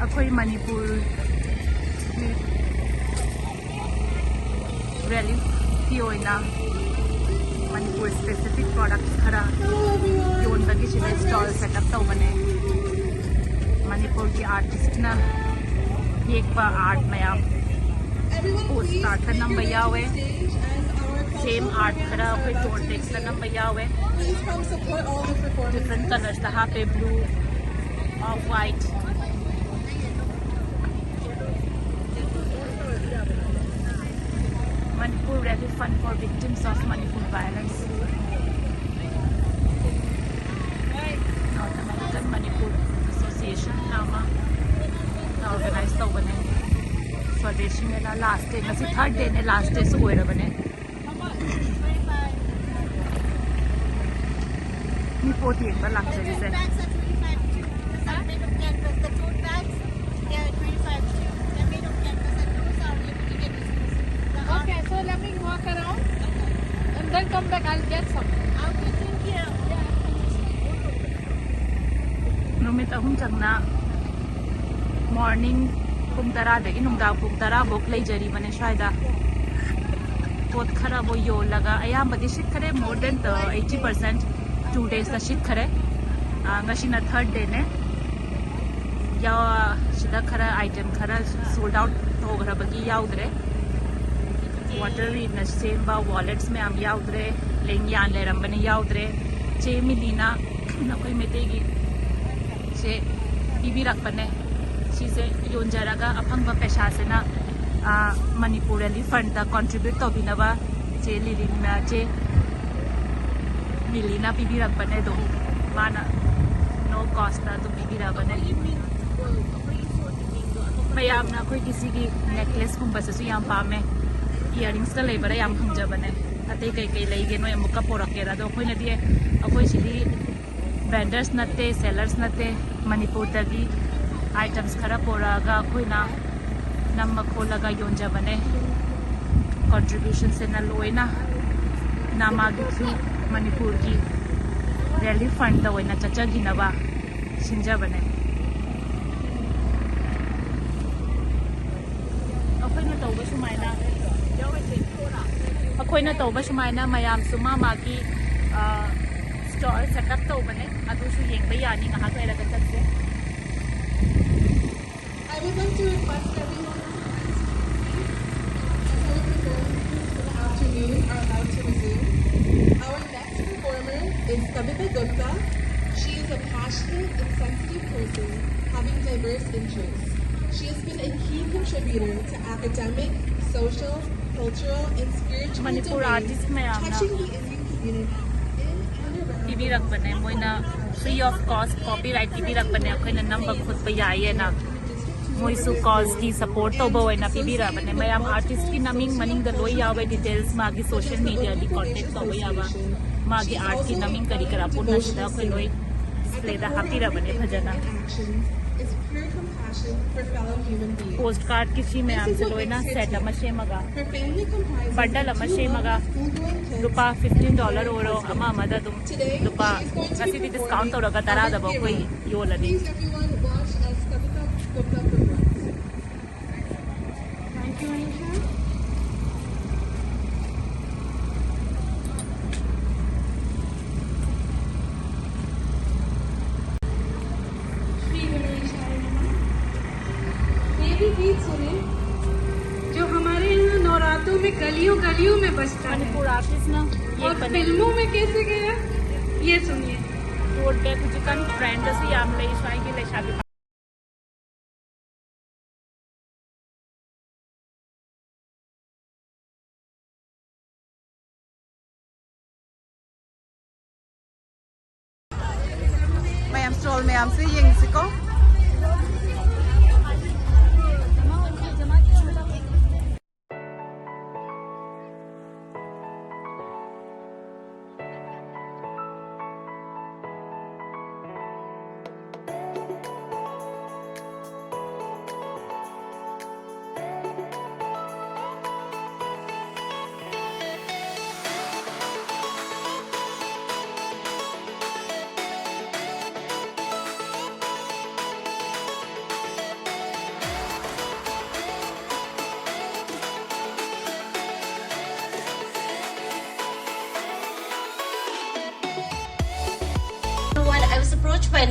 ꯑꯩꯈꯣꯏ ꯃꯅꯤꯄꯨꯔ ꯔꯤꯂꯤꯐꯀꯤ ꯑꯣꯏꯅ ꯃꯅꯤꯄꯨꯔ ꯁ꯭ꯄꯦꯁꯤꯐꯤꯛ ꯄ꯭ꯔꯣꯗꯛꯁ ꯈꯔ ꯌꯣꯟꯕꯒꯤ ꯁꯤꯗ ꯁ꯭ꯇꯣꯜ ꯁꯦꯠ ꯑꯞ ꯇꯧꯕꯅꯦ꯫ ꯃꯅꯤꯄꯨꯔꯒꯤ ꯑꯥꯔꯇꯤꯁꯅ ꯌꯦꯛꯄ ꯑꯥꯔꯠ ꯃꯌꯥꯝ, ꯄꯣꯁ ꯀꯥꯔꯠꯇ ꯅꯝꯕ ꯌꯥꯎꯋꯦ꯫ ꯁꯦꯝ ꯑꯥꯔꯠ ꯈꯔ ꯑꯩꯈꯣꯏ ꯇꯣꯜ ꯇꯦꯛꯁꯇ ꯅꯝꯕ ꯌꯥꯎꯋꯦ꯫ ꯗꯤꯐ꯭ꯔꯦꯟ ꯀꯂꯔꯁꯇ ꯍꯥꯞꯄꯦ, blue, off white. Manipur Relief Fund for Victims of Manipur Violence, North American Manipur Association ꯅ ꯑꯃ ꯑꯣꯔꯒꯅꯥꯏꯖ ꯇꯧꯕꯅꯦ꯫ ꯁ꯭ꯋꯥꯗꯦꯁꯤ ꯃꯦꯂꯥ ꯂꯥꯁ ꯗꯦ, ꯉꯁꯤ ꯊꯥꯔꯠ ꯗꯦꯅꯦ, ꯂꯥꯁ ꯗꯦꯁꯨ ꯑꯣꯏꯔꯕꯅꯦ꯫ ꯃꯤ ꯄꯣꯠ ꯌꯦꯡꯕ ꯂꯥꯛꯆꯔꯤꯁꯦ꯫ Bags are twenty-five too. Those are made of canvas. The tote bags, they are twenty-five too. They're made of canvas and those are able to get disposed. The art Okay, so let me walk around and then come back. I'll get some. Okay, thank you. ꯅꯨꯃꯤꯠ ꯑꯍꯨꯝ ꯆꯪꯅ morning ꯄꯨꯡ ꯇꯔꯥꯗꯒꯤ ꯅꯨꯡꯗꯥꯡ ꯄꯨꯡ ꯇꯔꯥ ꯐꯥꯎ ꯂꯩꯖꯔꯤꯕꯅꯦ ꯁ꯭ꯋꯥꯏꯗ꯫ ꯄꯣꯠ ꯈꯔꯕꯨ ꯌꯣꯜꯂꯒ ꯑꯌꯥꯝꯕꯗꯤ ꯁꯤꯠꯈ꯭ꯔꯦ, more than eighty percent two days ꯇ ꯁꯤꯠꯈ꯭ꯔꯦ꯫ ꯑꯥ, ꯉꯁꯤꯅ ꯊꯥꯔꯠ ꯗꯦꯅꯦ꯫ ꯌꯥ-, ꯁꯤꯗ ꯈꯔ ꯑꯥꯏꯇꯦꯝ ꯈꯔ ꯁꯣꯜꯗ ꯑꯥꯎꯠ ꯇꯧꯈ꯭ꯔꯕꯒꯤ ꯌꯥꯎꯗ꯭ꯔꯦ꯫ ꯋꯥꯇꯔ ꯔꯤꯗꯅ ꯁꯦꯝꯕ ꯋꯥꯂꯦꯠꯁ ꯃꯌꯥꯝ ꯌꯥꯎꯗ꯭ꯔꯦ꯫ ꯂꯦꯡꯌꯥꯟ ꯂꯩꯔꯝꯕꯅꯤ, ꯌꯥꯎꯗ꯭ꯔꯦ꯫ ꯆꯦ ꯃꯤꯂꯤꯅ ꯑꯩꯈꯣꯏ ꯃꯩꯇꯩꯒꯤ ꯁꯦ ꯄꯤꯕꯤꯔꯛꯄꯅꯦ꯫ ꯁꯤꯁꯦ ꯌꯣꯟꯖꯔꯒ ꯑꯐꯪꯕ ꯄꯩꯁꯥꯁꯤꯅ, ꯑꯥ, ꯃꯅꯤꯄꯨꯔ ꯔꯤꯂꯤꯐ ꯐꯟꯗ ꯀꯣꯟꯇ꯭ꯔꯤꯕ꯭ꯌꯨꯠ ꯇꯧꯕꯤꯅꯕ ꯆꯦ ꯂꯤꯂꯤꯅ, ꯆꯦ ꯃꯤꯂꯤꯅ ꯄꯤꯕꯤꯔꯛꯄꯅꯦ꯫ ꯑꯗꯨꯝ ꯃꯥꯅ ꯅꯣ ꯀꯣꯁꯇ ꯑꯗꯨꯝ ꯄꯤꯕꯤꯔꯛꯑꯕꯅꯦ꯫ ꯃꯌꯥꯝꯅ ꯑꯩꯈꯣꯏꯒꯤ ꯁꯤꯒꯤ ꯅꯦꯀ꯭ꯂꯦꯁꯀꯨꯝꯕꯁꯤꯁꯨ ꯌꯥꯝ ꯄꯥꯝꯃꯦ꯫ ꯏꯌꯥꯔꯤꯡꯁꯇ ꯂꯩꯕꯗ ꯌꯥꯝ ꯍꯪꯖꯕꯅꯦ꯫ ꯑꯇꯩ ꯀꯩꯀꯩ ꯂꯩꯒꯦ ꯅꯣꯏ ꯑꯃꯨꯛꯀ ꯄꯣꯔꯛꯀꯦꯔꯥ? ꯑꯗꯣ ꯑꯩꯈꯣꯏꯅꯗꯤ, ꯑꯩꯈꯣꯏ ꯁꯤꯗꯤ ꯚꯦꯟꯗꯔꯁ ꯅꯠꯇꯦ, ꯁꯦꯂꯔꯁ ꯅꯠꯇꯦ꯫ ꯃꯅꯤꯄꯨꯔꯗꯒꯤ ꯑꯥꯏꯇꯦꯝꯁ ꯈꯔ ꯄꯣꯔꯛꯑꯒ ꯑꯩꯈꯣꯏꯅ ꯅꯝꯃ ꯈꯣꯠꯂꯒ ꯌꯣꯟꯖꯕꯅꯦ꯫ ꯀꯣꯟꯇ꯭ꯔꯤꯕ꯭ꯌꯨꯁꯟꯁꯤꯅ ꯂꯣꯏꯅ ꯅꯃꯥꯒꯤ ꯊ꯭ꯔꯨ ꯃꯅꯤꯄꯨꯔꯒꯤ ꯔꯤꯂꯤꯐ ꯐꯟꯗ ꯑꯣꯏꯅ ꯆꯠꯆꯈꯤꯅꯕ ꯁꯤꯟꯖꯕꯅꯦ꯫ ꯑꯩꯈꯣꯏꯅ ꯇꯧꯕ ꯁꯨꯃꯥꯏꯅ, ꯑꯩꯈꯣꯏꯅ ꯇꯧꯕ ꯁꯨꯃꯥꯏꯅ ꯃꯌꯥꯝꯁꯨ ꯃꯥ ꯃꯥꯒꯤ store setup ꯇꯧꯕꯅꯦ, ꯑꯗꯨꯁꯨ ꯌꯦꯡꯕ ꯌꯥꯅꯤ ꯉꯥꯏꯍꯥꯛ ꯂꯩꯔꯒ ꯆꯠꯁꯦ꯫ I would like to request everyone to please take a seat as our performances for the afternoon are about to resume. Our next performer is Kavita Gupta. She is a passionate and sensitive person having diverse interests. She has been a key contributor to academic, social, cultural, and spiritual Manipur domains artist ꯃꯌꯥꯝꯅ touching the Indian community in and around the ꯄꯤꯕꯤꯔꯛꯄꯅꯦ꯫ ꯃꯣꯏꯅ free of cost copyright ꯄꯤꯕꯤꯔꯛꯄꯅꯦ, ꯑꯩꯈꯣꯏꯅ ꯅꯝꯕ ꯈꯣꯠꯄ ꯌꯥꯏꯌꯦꯅ꯫ ꯃꯣꯏꯁꯨ causeꯀꯤ support ꯇꯧꯕ ꯑꯣꯏꯅ ꯄꯤꯕꯤꯔꯛꯑꯕꯅꯦ꯫ ꯃꯌꯥꯝ artistꯀꯤ ꯃꯃꯤꯡ ꯃꯅꯤꯡꯗ ꯂꯣꯏ ꯌꯥꯎꯋꯦ, details, ꯃꯥꯒꯤ social mediaꯗꯤ contact ꯇꯧꯕ ꯌꯥꯕ, ꯃꯥꯒꯤ artꯀꯤ ꯃꯃꯤꯡ ꯀꯔꯤ ꯀꯔꯥ ꯄꯨꯟꯅ ꯁꯤꯗ ꯑꯩꯈꯣꯏ ꯂꯣꯏ displayꯗ ꯍꯥꯞꯄꯤꯔꯕꯅꯦ ꯐꯖꯅ꯫ Post cardꯀꯤ ꯁꯤ ꯃꯌꯥꯝꯁꯦ ꯂꯣꯏꯅ set ꯑꯃ ꯁꯦꯝꯃꯒ, bundle ꯑꯃ ꯁꯦꯝꯃꯒ, ꯂꯨꯄꯥ fifteen dollar ꯑꯣꯏꯔꯣ ꯑꯃ ꯑꯃꯗ ꯑꯗꯨꯝ ꯂꯨꯄꯥ, ꯉꯁꯤꯗꯤ discount ꯇꯧꯔꯒ ꯇꯔꯥꯗꯐꯥꯎ ꯑꯩꯈꯣꯏ ꯌꯣꯜꯂꯅꯤ꯫ Please everyone watch as Kavita Gupta performs. Thank you, Anisha. Shri गणेशाय नमः। ये भी गीत सुने जो हमारे यहाँ नवरात्रों में गलियों गलियों में बजता है। ꯃꯅꯤꯄꯨꯔ artistꯅ और फिल्मों में कैसे गया, ये सुनिए। ꯄꯣꯠ ꯕꯦꯛ ꯍꯧꯖꯤꯛꯀꯥꯟ brandꯗꯁꯨ ꯌꯥꯝ ꯂꯩ ꯁ꯭ꯋꯥꯏꯒꯤ ꯂꯩꯁꯥꯕꯤ꯫ ꯃꯌꯥꯝ stall ꯃꯌꯥꯝꯁꯦ ꯌꯦꯡꯁꯤꯀꯣ꯫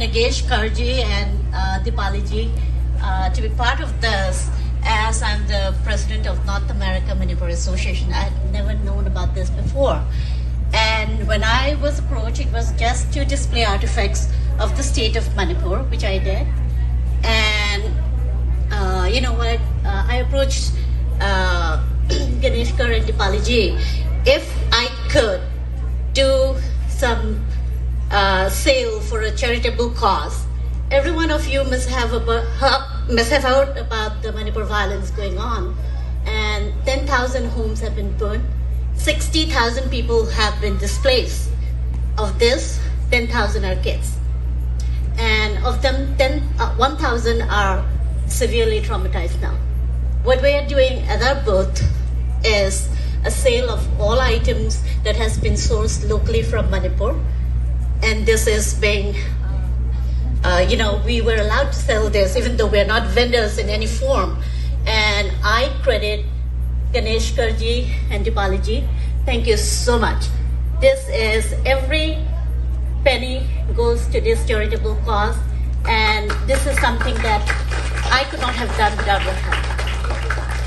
Nagesh Karji and uh, Dipali ji uh, to be part of this, as I'm the president of North America Manipur Association. I had never known about this before. And when I was approached, it was just to display artifacts of the state of Manipur, which I did. And uh, you know what? Uh, I approached uh, Ganeshkar and Dipali ji if I could do some uh, sale for a charitable cause. Every one of you must have about, must have heard about the Manipur violence going on, and ten thousand homes have been burned. Sixty thousand people have been displaced. Of this, ten thousand are kids, and of them, ten, uh, one thousand are severely traumatized now. What we are doing at our booth is a sale of all items that has been sourced locally from Manipur, and this is being, uh, you know, we were allowed to sell this even though we're not vendors in any form. And I credit Ganeshkar ji and Dipali ji. Thank you so much. This is, every penny goes to this charitable cause, and this is something that I could not have done without your help.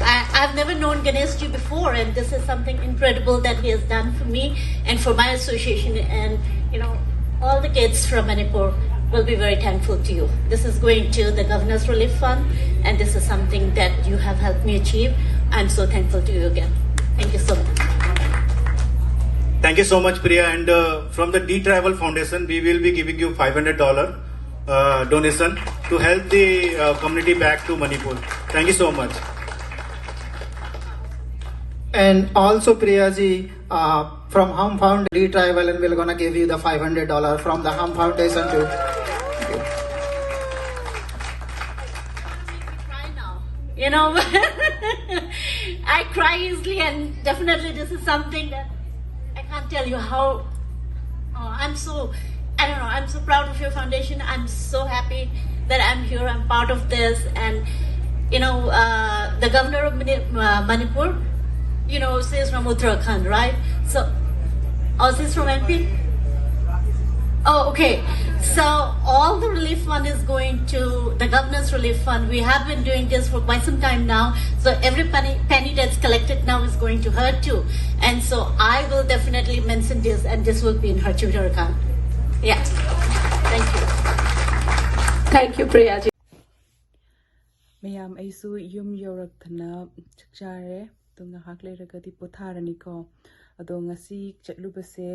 I, I've never known Ganesh ji before, and this is something incredible that he has done for me and for my association, and you know, all the kids from Manipur will be very thankful to you. This is going to the Governor's Relief Fund, and this is something that you have helped me achieve. I'm so thankful to you again. Thank you so much. Thank you so much, Priya. And uh, from the D Tribal Foundation, we will be giving you five hundred dollar uh, donation to help the uh, community back to Manipur. Thank you so much. And also, Priya ji, uh, from Hum Foundation, D Tribal, and we're gonna give you the five hundred dollar from the Hum Foundation too. Cry now. You know, I cry easily, and definitely this is something that I can't tell you how. Oh, I'm so, I don't know, I'm so proud of your foundation. I'm so happy that I'm here, I'm part of this, and you know, uh, the governor of Mani- uh, Manipur, you know, she's from Uttarakhand, right? So, oh, she's from M P? Oh, okay. So all the relief fund is going to the governor's relief fund. We have been doing this for quite some time now. So every penny, penny that's collected now is going to her too. And so I will definitely mention this, and this will be in her Twitter account. Yeah. Thank you. Thank you, Priya ji. ꯃꯌꯥꯝ ꯑꯩꯁꯨ ꯌꯨꯝ ꯌꯧꯔꯛꯇꯅ ꯆꯥꯛ ꯆꯥꯔꯦ꯫ ꯑꯗꯣ ꯉꯥꯏꯍꯥꯛ ꯂꯩꯔꯒꯗꯤ ꯄꯣꯊꯥꯔꯅꯤꯀꯣ꯫ ꯑꯗꯣ ꯉꯁꯤ ꯆꯠꯂꯨꯕꯁꯦ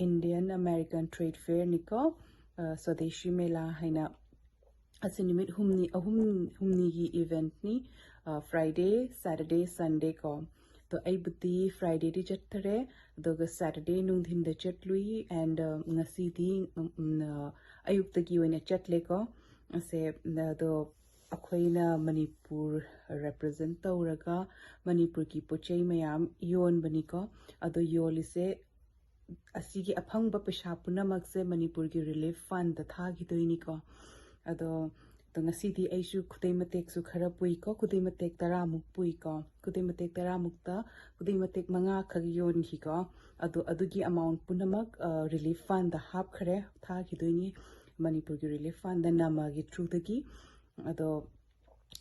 Indian American Trade Fairꯅꯤꯀꯣ꯫ ꯁ꯭ꯋꯥꯗꯦꯁꯤ ꯃꯦꯂꯥ ꯍꯥꯏꯅ꯫ ꯑꯁꯤ ꯅꯨꯃꯤꯠ ꯍꯨꯝꯅꯤ ꯑꯍꯨꯝ ꯍꯨꯝꯅꯤꯒꯤ ꯏꯚꯦꯟꯠꯅꯤ꯫ Friday, Saturday, Sunday ꯀꯣ꯫ ꯑꯗꯣ ꯑꯩꯕꯨꯗꯤ Fridayꯗꯤ ꯆꯠꯇꯔꯦ꯫ ꯑꯗꯨꯒ Saturday ꯅꯨꯡꯊꯤꯟꯗ ꯆꯠꯂꯨꯏ꯫ And ꯉꯁꯤꯗꯤ ꯑꯌꯨꯛꯇꯒꯤ ꯑꯣꯏꯅ ꯆꯠꯂꯦꯀꯣ꯫ ꯑꯁꯦ ꯑꯗꯣ ꯑꯩꯈꯣꯏꯅ ꯃꯅꯤꯄꯨꯔ ꯔꯦꯄ꯭ꯔꯖꯦꯟ ꯇꯧꯔꯒ ꯃꯅꯤꯄꯨꯔꯒꯤ ꯄꯣꯠ ꯆꯩ ꯃꯌꯥꯝ ꯌꯣꯟꯕꯅꯤꯀꯣ꯫ ꯑꯗꯣ ꯌꯣꯜꯂꯤꯁꯦ ꯑꯁꯤꯒꯤ ꯑꯐꯪꯕ ꯄꯩꯁꯥ ꯄꯨꯝꯅꯃꯛꯁꯦ ꯃꯅꯤꯄꯨꯔꯒꯤ ꯔꯤꯂꯤꯐ ꯐꯟꯗ ꯊꯥꯈꯤꯗꯣꯏꯅꯤꯀꯣ꯫ ꯑꯗꯣ ꯑꯗꯣ ꯉꯁꯤꯗꯤ ꯑꯩꯁꯨ ꯈꯨꯗꯩ ꯃꯇꯦꯛꯁꯨ ꯈꯔ ꯄꯨꯏꯀꯣ꯫ ꯈꯨꯗꯩ ꯃꯇꯦꯛ ꯇꯔꯥꯃꯨꯛ ꯄꯨꯏꯀꯣ꯫ ꯈꯨꯗꯩ ꯃꯇꯦꯛ ꯇꯔꯥꯃꯨꯛꯇ ꯈꯨꯗꯩ ꯃꯇꯦꯛ ꯃꯉꯥꯈꯛ ꯌꯣꯟꯈꯤꯀꯣ꯫ ꯑꯗꯣ ꯑꯗꯨꯒꯤ ꯑꯦꯃꯥꯎꯟ ꯄꯨꯝꯅꯃꯛ ꯔꯤꯂꯤꯐ ꯐꯟꯗ ꯍꯥꯞꯈ꯭ꯔꯦ, ꯊꯥꯈꯤꯗꯣꯏꯅꯤ ꯃꯅꯤꯄꯨꯔꯒꯤ ꯔꯤꯂꯤꯐ ꯐꯟꯗ ꯅꯃꯒꯤ ꯊ꯭ꯔꯨꯗꯒꯤ꯫ ꯑꯗꯣ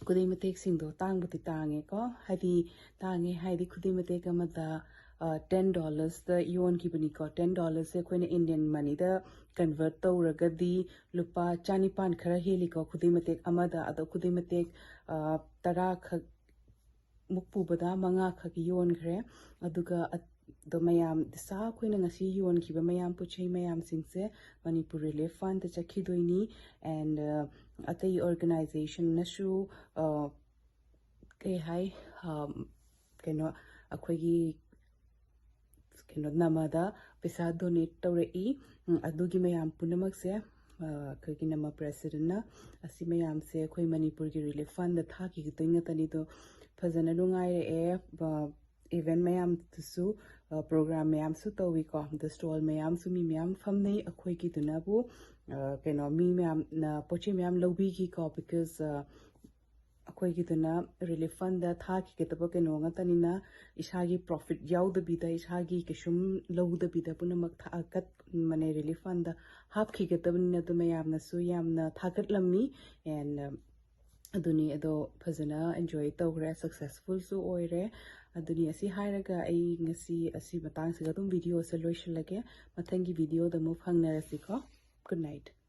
ꯈꯨꯗꯩ ꯃꯇꯦꯛꯁꯤꯡꯗꯣ ꯇꯥꯡꯕꯨꯗꯤ ꯇꯥꯡꯉꯦꯀꯣ꯫ ꯍꯥꯏꯗꯤ ꯇꯥꯡꯉꯦ ꯍꯥꯏꯗꯤ ꯈꯨꯗꯩ ꯃꯇꯦꯛ ꯑꯃꯗ ꯇꯦꯟ ꯗꯣꯂꯔꯁꯇ ꯌꯣꯟꯈꯤꯕꯅꯤꯀꯣ꯫ ꯇꯦꯟ ꯗꯣꯂꯔꯁꯦ ꯑꯩꯈꯣꯏꯅ ꯏꯟꯗꯤꯌꯟ ꯃꯅꯤꯗ ꯀꯟꯚꯔꯠ ꯇꯧꯔꯒꯗꯤ ꯂꯨꯄꯥ ꯆꯅꯤꯄꯥꯟ ꯈꯔ ꯍꯦꯜꯂꯤꯀꯣ ꯈꯨꯗꯩ ꯃꯇꯦꯛ ꯑꯃꯗ꯫ ꯑꯗꯣ ꯈꯨꯗꯩ ꯃꯇꯦꯛ ꯇꯔꯥꯈꯛ ꯃꯨꯛ ꯄꯨꯕꯗ ꯃꯉꯥꯈꯛ ꯌꯣꯟꯈ꯭ꯔꯦ꯫ ꯑꯗꯨꯒ ꯑꯗꯣ ꯃꯌꯥꯝ ꯁꯥ ꯑꯩꯈꯣꯏꯅ ꯉꯁꯤ ꯌꯣꯟꯈꯤꯕ ꯃꯌꯥꯝ ꯄꯣꯠ ꯆꯩ ꯃꯌꯥꯝꯁꯤꯡꯁꯦ ꯃꯅꯤꯄꯨꯔ ꯔꯤꯂꯤꯐ ꯐꯟꯗ ꯆꯠꯈꯤꯗꯣꯏꯅꯤ꯫ And ꯑꯇꯩ ꯑꯣꯔꯒꯅꯥꯏꯖꯦꯁꯟꯅꯁꯨ ꯀꯩ ꯍꯥꯏ ꯀꯩꯅꯣ ꯑꯩꯈꯣꯏꯒꯤ ꯀꯩꯅꯣ ꯅꯃꯗ ꯄꯩꯁꯥ ꯗꯣꯅꯦꯠ ꯇꯧꯔꯛꯏ꯫ ꯑꯗꯨꯒꯤ ꯃꯌꯥꯝ ꯄꯨꯝꯅꯃꯛꯁꯦ ꯑꯩꯈꯣꯏꯒꯤ ꯅꯃ ꯄ꯭ꯔꯦꯁꯤꯗꯦꯟꯅ ꯑꯁꯤ ꯃꯌꯥꯝꯁꯦ ꯑꯩꯈꯣꯏ ꯃꯅꯤꯄꯨꯔꯒꯤ ꯔꯤꯂꯤꯐ ꯐꯟꯗ ꯊꯥꯈꯤꯒꯗꯣꯏ ꯉꯥꯛꯇꯅꯤ꯫ ꯑꯗꯣ ꯐꯖꯅ ꯅꯨꯡꯉꯥꯏꯔꯛꯑꯦ꯫ ꯏꯚꯦꯟ ꯃꯌꯥꯝꯗꯨꯁꯨ ꯄ꯭ꯔꯣꯒ꯭ꯔꯥꯝ ꯃꯌꯥꯝꯁꯨ ꯇꯧꯏꯀꯣ꯫ ꯑꯗ ꯁ꯭ꯇꯣꯜ ꯃꯌꯥꯝꯁꯨ ꯃꯤ ꯃꯌꯥꯝ ꯐꯝꯅꯩ꯫ ꯑꯩꯈꯣꯏꯒꯤꯗꯨꯅꯕꯨ ꯀꯩꯅꯣ ꯃꯤ ꯃꯌꯥꯝꯅ ꯄꯣꯠ ꯆꯩ ꯃꯌꯥꯝ ꯂꯧꯕꯤꯈꯤꯀꯣ꯫ Because ꯑꯩꯈꯣꯏꯒꯤꯗꯨꯅ ꯔꯤꯂꯤꯐ ꯐꯟꯗ ꯊꯥꯈꯤꯒꯗꯕ ꯀꯩꯅꯣ ꯉꯥꯛꯇꯅꯤꯅ, ꯏꯁꯥꯒꯤ ꯄ꯭ꯔꯣꯐꯤꯠ ꯌꯥꯎꯗꯕꯤꯗ, ꯏꯁꯥꯒꯤ ꯀꯩꯁꯨꯝ ꯂꯧꯗꯕꯤꯗ ꯄꯨꯝꯅꯃꯛ ꯊꯥꯒꯠ ꯃꯅꯦ ꯔꯤꯂꯤꯐ ꯐꯟꯗ ꯍꯥꯞꯈꯤꯒꯗꯕꯅꯤꯅ, ꯑꯗꯨ ꯃꯌꯥꯝꯅꯁꯨ ꯌꯥꯝꯅ ꯊꯥꯒꯠꯂꯝꯃꯤ꯫ ꯑꯦꯟ ꯑꯗꯨꯅꯤ, ꯑꯗꯣ ꯐꯖꯅ ꯑꯦꯟꯖꯣꯏ ꯇꯧꯈ꯭ꯔꯦ, ꯁꯛꯁꯦꯁꯐꯨꯜꯁꯨ ꯑꯣꯏꯔꯦ꯫ ꯑꯗꯨꯅꯤ, ꯑꯁꯤ ꯍꯥꯏꯔꯒ ꯑꯩ ꯉꯁꯤ ꯑꯁꯤ ꯃꯇꯥꯡꯁꯤꯒ ꯑꯗꯨꯝ ꯚꯤꯗꯤꯑꯣꯁꯦ ꯂꯣꯏꯁꯤꯜꯂꯒꯦ꯫ ꯃꯊꯪꯒꯤ ꯚꯤꯗꯤꯑꯣꯗ ꯑꯃꯨꯛ ꯐꯪꯅꯔꯁꯤꯀꯣ꯫ Good night.